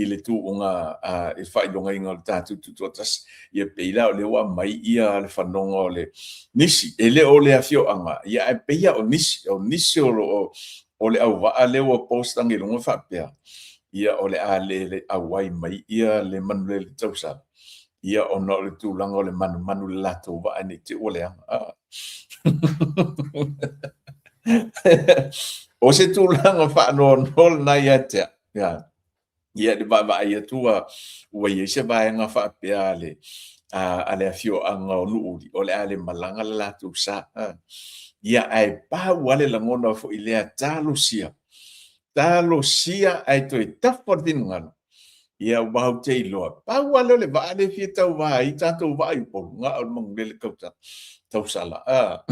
i le tuuga i le faailogaina o le tatou Tutoatasi. Ia pei la o lea ua aumai ia le fanoga o le nisi, e le o le afioaga, ia ae pei lava o nisi, o nisi o lo o o le auvaa lea ua post ane i luga faapea, ia o le a le auai mai ia le manulele tausala. Ia ona o le tulaga o le manumanu i le latou vaa ne i te i ua leaga. O se tulaga faanoanoa lena ia te au. Ia, ia le vaavaai atu ua, ua i ai se vaega faapea a le, a le afioaga o Nuuuli, o le a le malaga le latou sa. Ia, ae pau lava le lagona foi lea, talosia, talosia ae toe tafa le finagalo Ia aua ou te iloa, pau lava lea o le vaa lea e fia tauva ai tatou vaa i Upolu, na o le manulele tausala. A.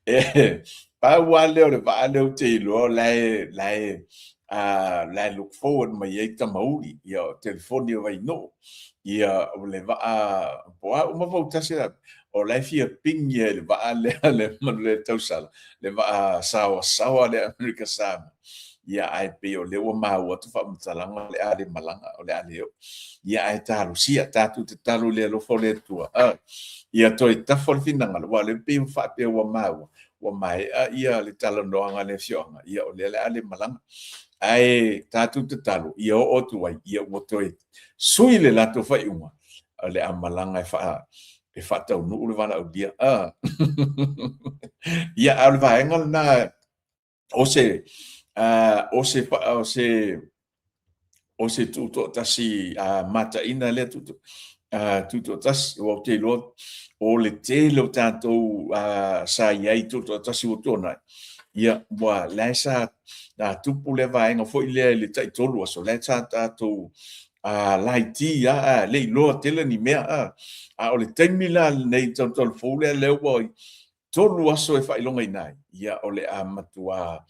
E, pau lava lea o le vaa lea ou te iloa o la e, la e, la e look forward mai ai Tamauli, ia o telefoni o Vainuu, ia o le vaa, po o a uma fautasi la, o la e fia pigi ai i le vaa lea le manulele tausala, le vaa saoasaoa lea Amerika Samoa. Ia, ae pei o lea ua maua atu faamatalaga o le a le malaga, o le a le oo. Ia, ae talosia, tatou tatalo i le alofa o le Atua. Ia toe tafa le finagalo, aua o lea pei ua faapea ua maua, ua maea ia le talanoaga a le afioaga, ia o lea o le a le malaga. Ae tatou tatalo, ia oo atu ai, ia ua toe sui le latou faaiuga, o le a malaga e faa e faataunuu le valaaulia. Ia, a o le vaega lena o se, o se, o se, o se tuutoatasi mataina lea tuutoatasi, aua ou te iloa o le tele o tatou sa i ai tuutoatasi ua tuanai, ia, ua la e sa tupu lea vaega foi lea i le taitolu aso, la e sa tatou laiti lava, le i iloa tele ni mea. A o le taimi la lenei talu fou lea, lea ua 3 aso e faailogaina ai, ia o le a matua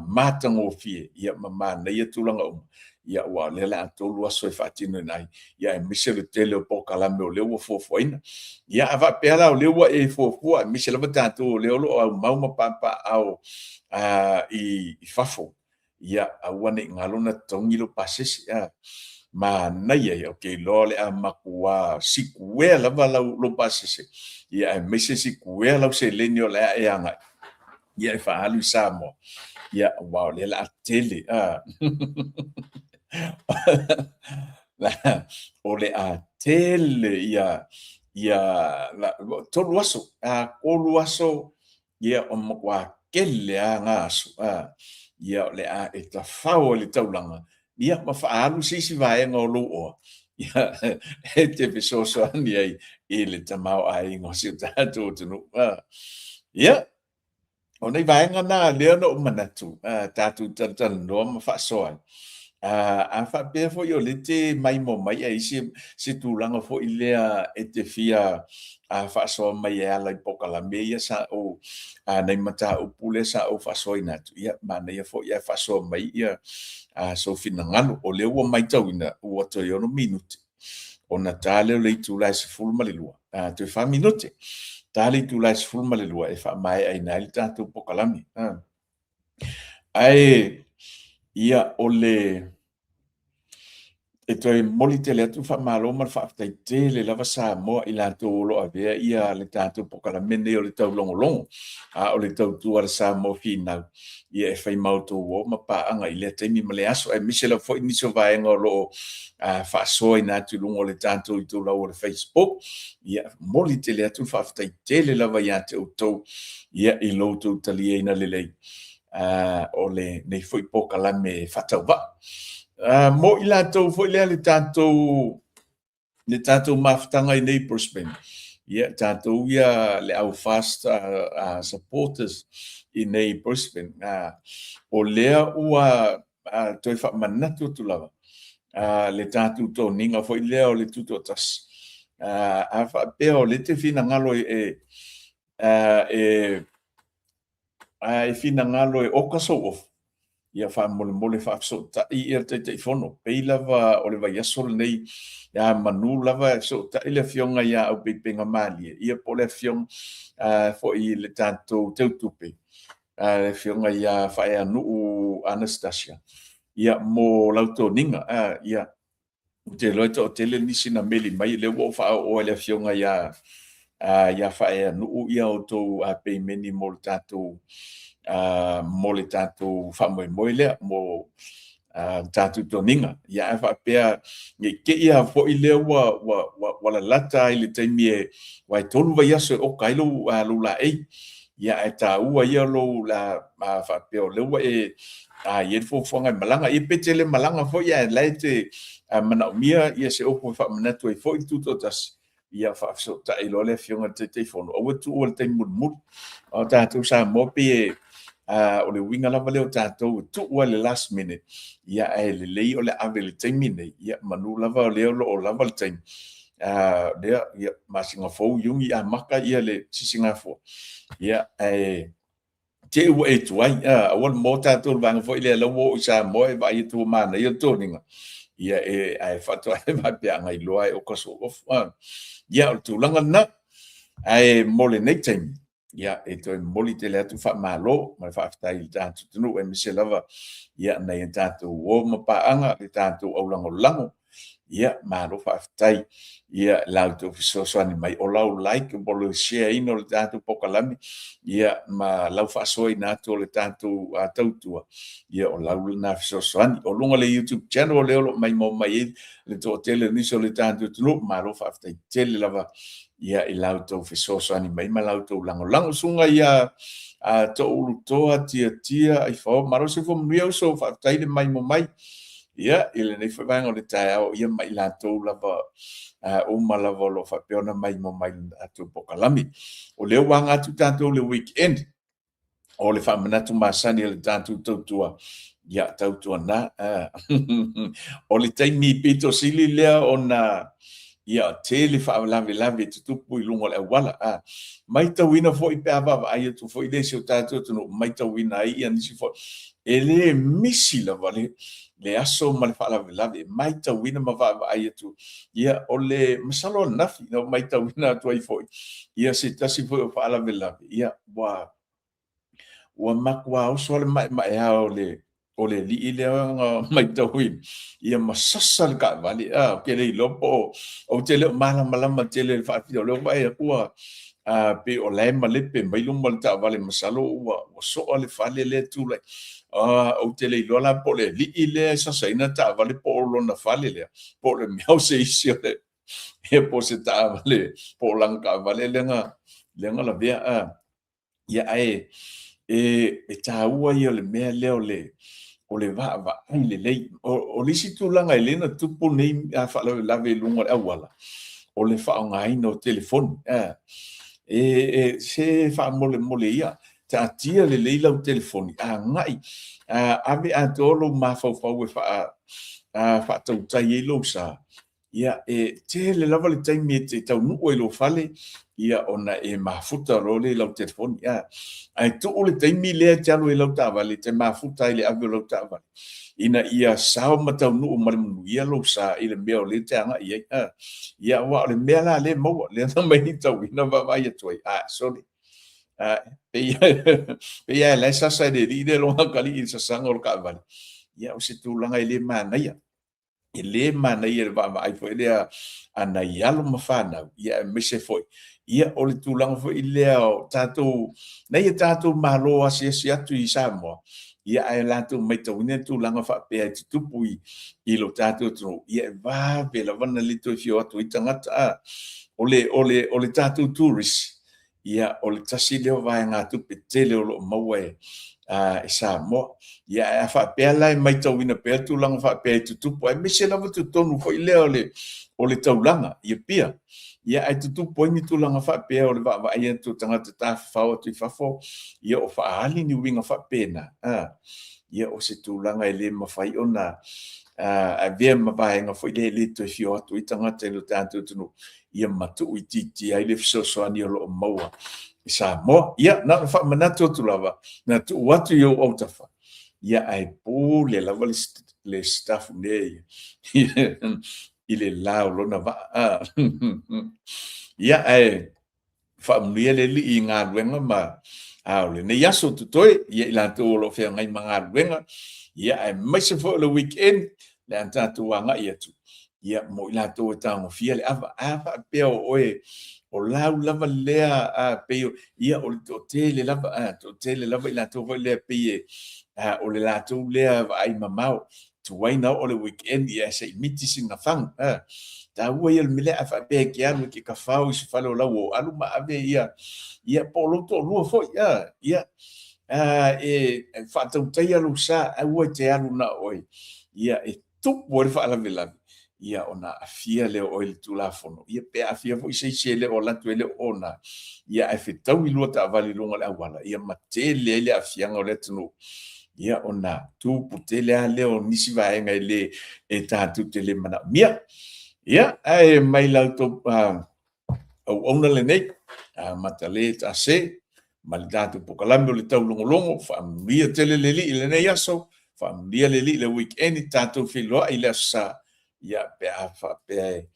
matagofie ia ma manaia tulaga uma, ia aua o lea o le a 3 aso e faatinoina ai, ia aemaise le tele o polokalame o lea ua fuafuaina. Ia a faapea la o lea ua e fuafua, aemaise lava tatou o lea o lo o aumau ma papaaao i fafo, ia aua ne i galo na totogi lou pasese. A manaia ia, ou te iloa o le a matua sikuea lava lau lou pasese, ia aemaise sikuea lau seleni o le a e agai ia e faaalu i Samoa, ia aua o lea o le a tele. A o le a tele ia ia 3 aso, a 3 aso Ia, o matua tele lava na aso, a, ia, o le a e tafao i le taulaga, ia, ma faaalu se isi vaega o lou oa, ia, e te fesoasoani ai i le tamaoaiga o si o tatou atunuu. A, ia, o nei vaega na lea na ou manatu, a, tatou talatalanoa ma faasoa ai. A faapea foi o lea e te maimoa mai ae i ai se tulaga foi lea e te fia faasoa mai e ala i polokalame ia sa ou, nai mataupu lea sa ou faasoaina atu, ia manaia foi ae faasoa mai ia sou finagalo. O lea ua matauina ua toe 6 minute ona ta lea o le itula e 12, toe 4 minute, ta le itula e 12 e faamaeaina ai le tatou polokalame. Ae, ia, o le e toe momoli tele atu le faamalo ma le faafetai tele lava Samoa i latou o lo o avea ia le tatou polokalame lenei o le taulogologo, a o le tautua a le Samoa finau, ia e fai ma outou uo ma paaga i lea taimi ma lea aso, aemaise lava foi nisi o vaega o lo o faasoaina atu i luga o le tatou itulau o le Facebook. Ia, momoli tele atu le faafetai tele lava ia te outou ia i lo outou taliaina lelei o lenei foi polokalame faatauvaa. Mo i latou foi lea le tatou mafutaga i nei Brisbane, ia tatou ia le au FAST supporters i nei Brisbane, o lea ua toe faamanatu atu lava le tatou toniga foi lea o le tutoatasi. A faapea o lea e te finagalo e e finagalo e oka sou ofu, ia faamolemole faafesootai ia le Taitaifono. Pei lava o le vaiaso lenei, ia manu lava e fesootai le Afioga ia Aupeipega Malie, ia po o le Afioga foi i le tatou Teutupe, le Afioga ia Faeanuu Anastasia, ia mo lau toniga. Ia, Ou te iloa e toatele nisi na meli mai, lea ua ou faaooa i le afioga ia Faaeanuu ia outou peimeni mo le tatou mo le tatou faamoemoe lea mo le tatou toniga. Ia ae faapea ne i te i lava foi lea ua lalata i le taimi e aua e 3 vaiaso e oka ai lou laei. Ia ae taua ia lou faapea o lea ua e i ai le fuafuaga e malaga. Ia pe te le malaga foi ae la e te manaomia ia se upu e faamanatu ai foi le Tutoatasi, ia faafesootai loa le Afioga i le Taitaifono, aua le tuua i le taimi mulimuli. O tatou Samoa pei e o le uiga lava lea o tatou e tuu lava i le last minute, ia ae lelei o le ave i le taimi lenei, ia manu lava o lea o lo o lava le taimi, lea, ia, masina fou Iuni amata ia le sisigafua, ia ae te i ua e tuai, aua le moa tatou le vaega foi lea la ua oo i Samoa e vaai atu ua manaia le toniga, ia e, ae faatoa e faapea ana iloa e oka sou ofu. Ia, o le tulaga lena. Ae mo lenei taimi, ia, e toe momoli tele atu faamalo ma le faafetai i le tatou atunuu, aemaise lava ia nai a tatou uo ma paaga, le tatou aulagolago. Ia, malo faafetai ia la outou fesoasoani mai, o lau like po o le share ina o le tatou polokalame, ia ma lau faasoaina atu o le tatou tautua, ia o lau lena fesoasoani. O luga o le YouTube channel lea o lo o maimoa mai ai le toatele o nisi o le tatou atunuu, malo faafetai tele lava ia i la outou fesoasoani mai ma la outou lagolago. Susuga ia Toulutoa Tiatia Aifao, malo le soifua manuia uso, faafetai le maimoa mai. Ia, i lenei foi vaega o le taeao, ia ma i latou lava uma lava o lo o faapea ona maimoa mai i le tatou polokalame. O lea ua aga atu tatou i le weekend, o le faamanatu masani a le tatou tautua, ia tautuana. O le taimi pito sili lea ona ia tele faalavelave e tutupu i luga o le auala. Matauina foi pe a vaavaai atu foi le si o tatou atunuu, matauina ai ia nisi foi e le misi lava le aso ma le faalavelave, matauina ma vaavaai atu. Ia, o le masalo ananafi na ou matauina atu ai foi ia se tasi foi o faalavelave, ia ua ua matua oso lava le maemaea o le alii lea na matauina, ia ma sasa le taavale. Ou te le iloa po o, ou te le o malamalama tele i le faafitauli, o lea ua vaai atu ua pei o la e malepe mai luma o le taavale, masalo ua soa le fale lea e tulai. Ou te le iloa la po o le alii lea e sasaina le taavale po o lona fale lea, po o le mea o se isi o le, ia po o se taavale, po o lana taavale lea na lavea. Ia, ae e taua ia o le mea lea o le vaavaai lelei. O le isi tulaga e le na tupu nei faalavelave i luga o le auala, o le faaaogaina o telefoni. E se faamolemole ia. Taatia lelei lau telefoni, agai, ave atoa lou mafaufau e faatautai ai lou sa. Ia, e tele lava le taimi e te taunuu ai i lou fale, ia ona e mafuta loa lea i lau telefoni. Ae tuu le taimi lea e te alu ai i lau taavale, e te mafuta ai i le ave o lau taavale, ina ia sao ma taunuu ma le manuia lou sa i le mea o lea e te agai i ai. Ia, aua o le mea la lea e maua, lea na matauina ma vaavaai atu ai, a, sole, pei lava o la e sasa e le alii lea lona atalii i le sasaga o le taavale. Ia, o se tulaga e le manaia. E le manaia i le vaavaai foi lea a nai alo ma fanau, ia aemaise foi ia o le tulaga foi lea o tatou, nai a tatou malo asiasi atu i Samoa, ia ae latou matauina le tulaga faapea e tutupu i lo tatou atunuu, ia e vave lava ona le toe fia o atu ai tagata. A o le tatou tourist, ia o le tasi lea o vaegatupe tele o lo o maua e Samoa. Ia ae a faapea la e matauina pea tulaga faapea e tutupu, aemaise lava totonu foi lea o le taulaga i Apia, ia ae tutupu ai ni tulaga faapea o le vaavaai atu o tagata tafafao atu i fafo, ia o faaali ni uiga faapena, ia o se tulaga e le mafai ona avea ma vaega foi lea e le toe fia o atu ai tagata i lo tatou atunuu, ia matuu itiitia ai le fesoasoani o lo o maua i Samoa. Ia, na ona faamanatu atu lava, na tuu atu i ou autafa, ia ae pule lava le Sitafune i le la o lona vaa. Ia, ae faamanuia le Alii i galuega ma a o lenei aso totoe, ia i latou o lo o feagai ma galuega, ia aemaise foi o le weekend, le a tatou agai atu, ia mo i latou e tagofia le ava. A faapea o oe, o lau lava lea, a pei o, ia o le toatele lava, a toatele lava i latou foi lea pei e, a, o le latou lea vaai mamao, tuai na oo le weekend, ia se i miti sina fagu. A, taua ia o le mea lea, a faapea e te alu e te tafao i se fale o lau o alu ma ave ia, ia po o lou toalua foi, a, ia, a, e faatautaia lou sa, aua e te alu na o oe, ia e tupu ai le faalavelave, ia ona aafia lea o oe i le Tulafono, ia pe aafia foi se isi e le o alu atu e le o ona, ia ae fetaui lua taavale i luga o le auala, ia ma tele ai le aafiaga o le atunuu, ia ona tupu tele lava lea o nisi vaega e le e tatou te le manaomia. Ia, ae mai la outou auauna lenei, a matale tase, ma le tatou pokalame o le taulogologo, faamanuia tele le Alii i lenei aso, faamanuia le Alii i le weekend, tatou feiloai i le Aso Sa, ia pe a faapea e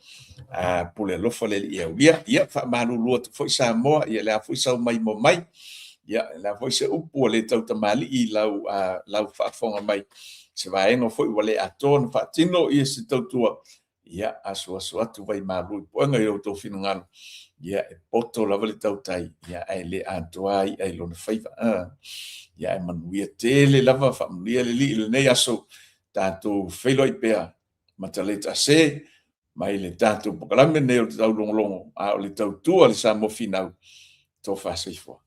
pule alofa le Alii e aulia. Ia, faamalulu atu foi Samoa, ia le a foi sau maimoa mai, ia le a foi se upu ua le tautamalii i lau, lau faafofoga mai, se vaega foi ua le atoa ona faatino ia se tautua, ia asuasu atu vaimalu i puega i outou finagalo, ia e poto lava le tautai, ia ae le atoa i'a i lona faiva. Ia ae manuia tele lava, faamanuia le Alii i lenei aso, tatou feiloai pea mataleta se mai le tatou pokalame lenei o le taulogologo, a o le tautua a le Samoa finau, tofa soifua.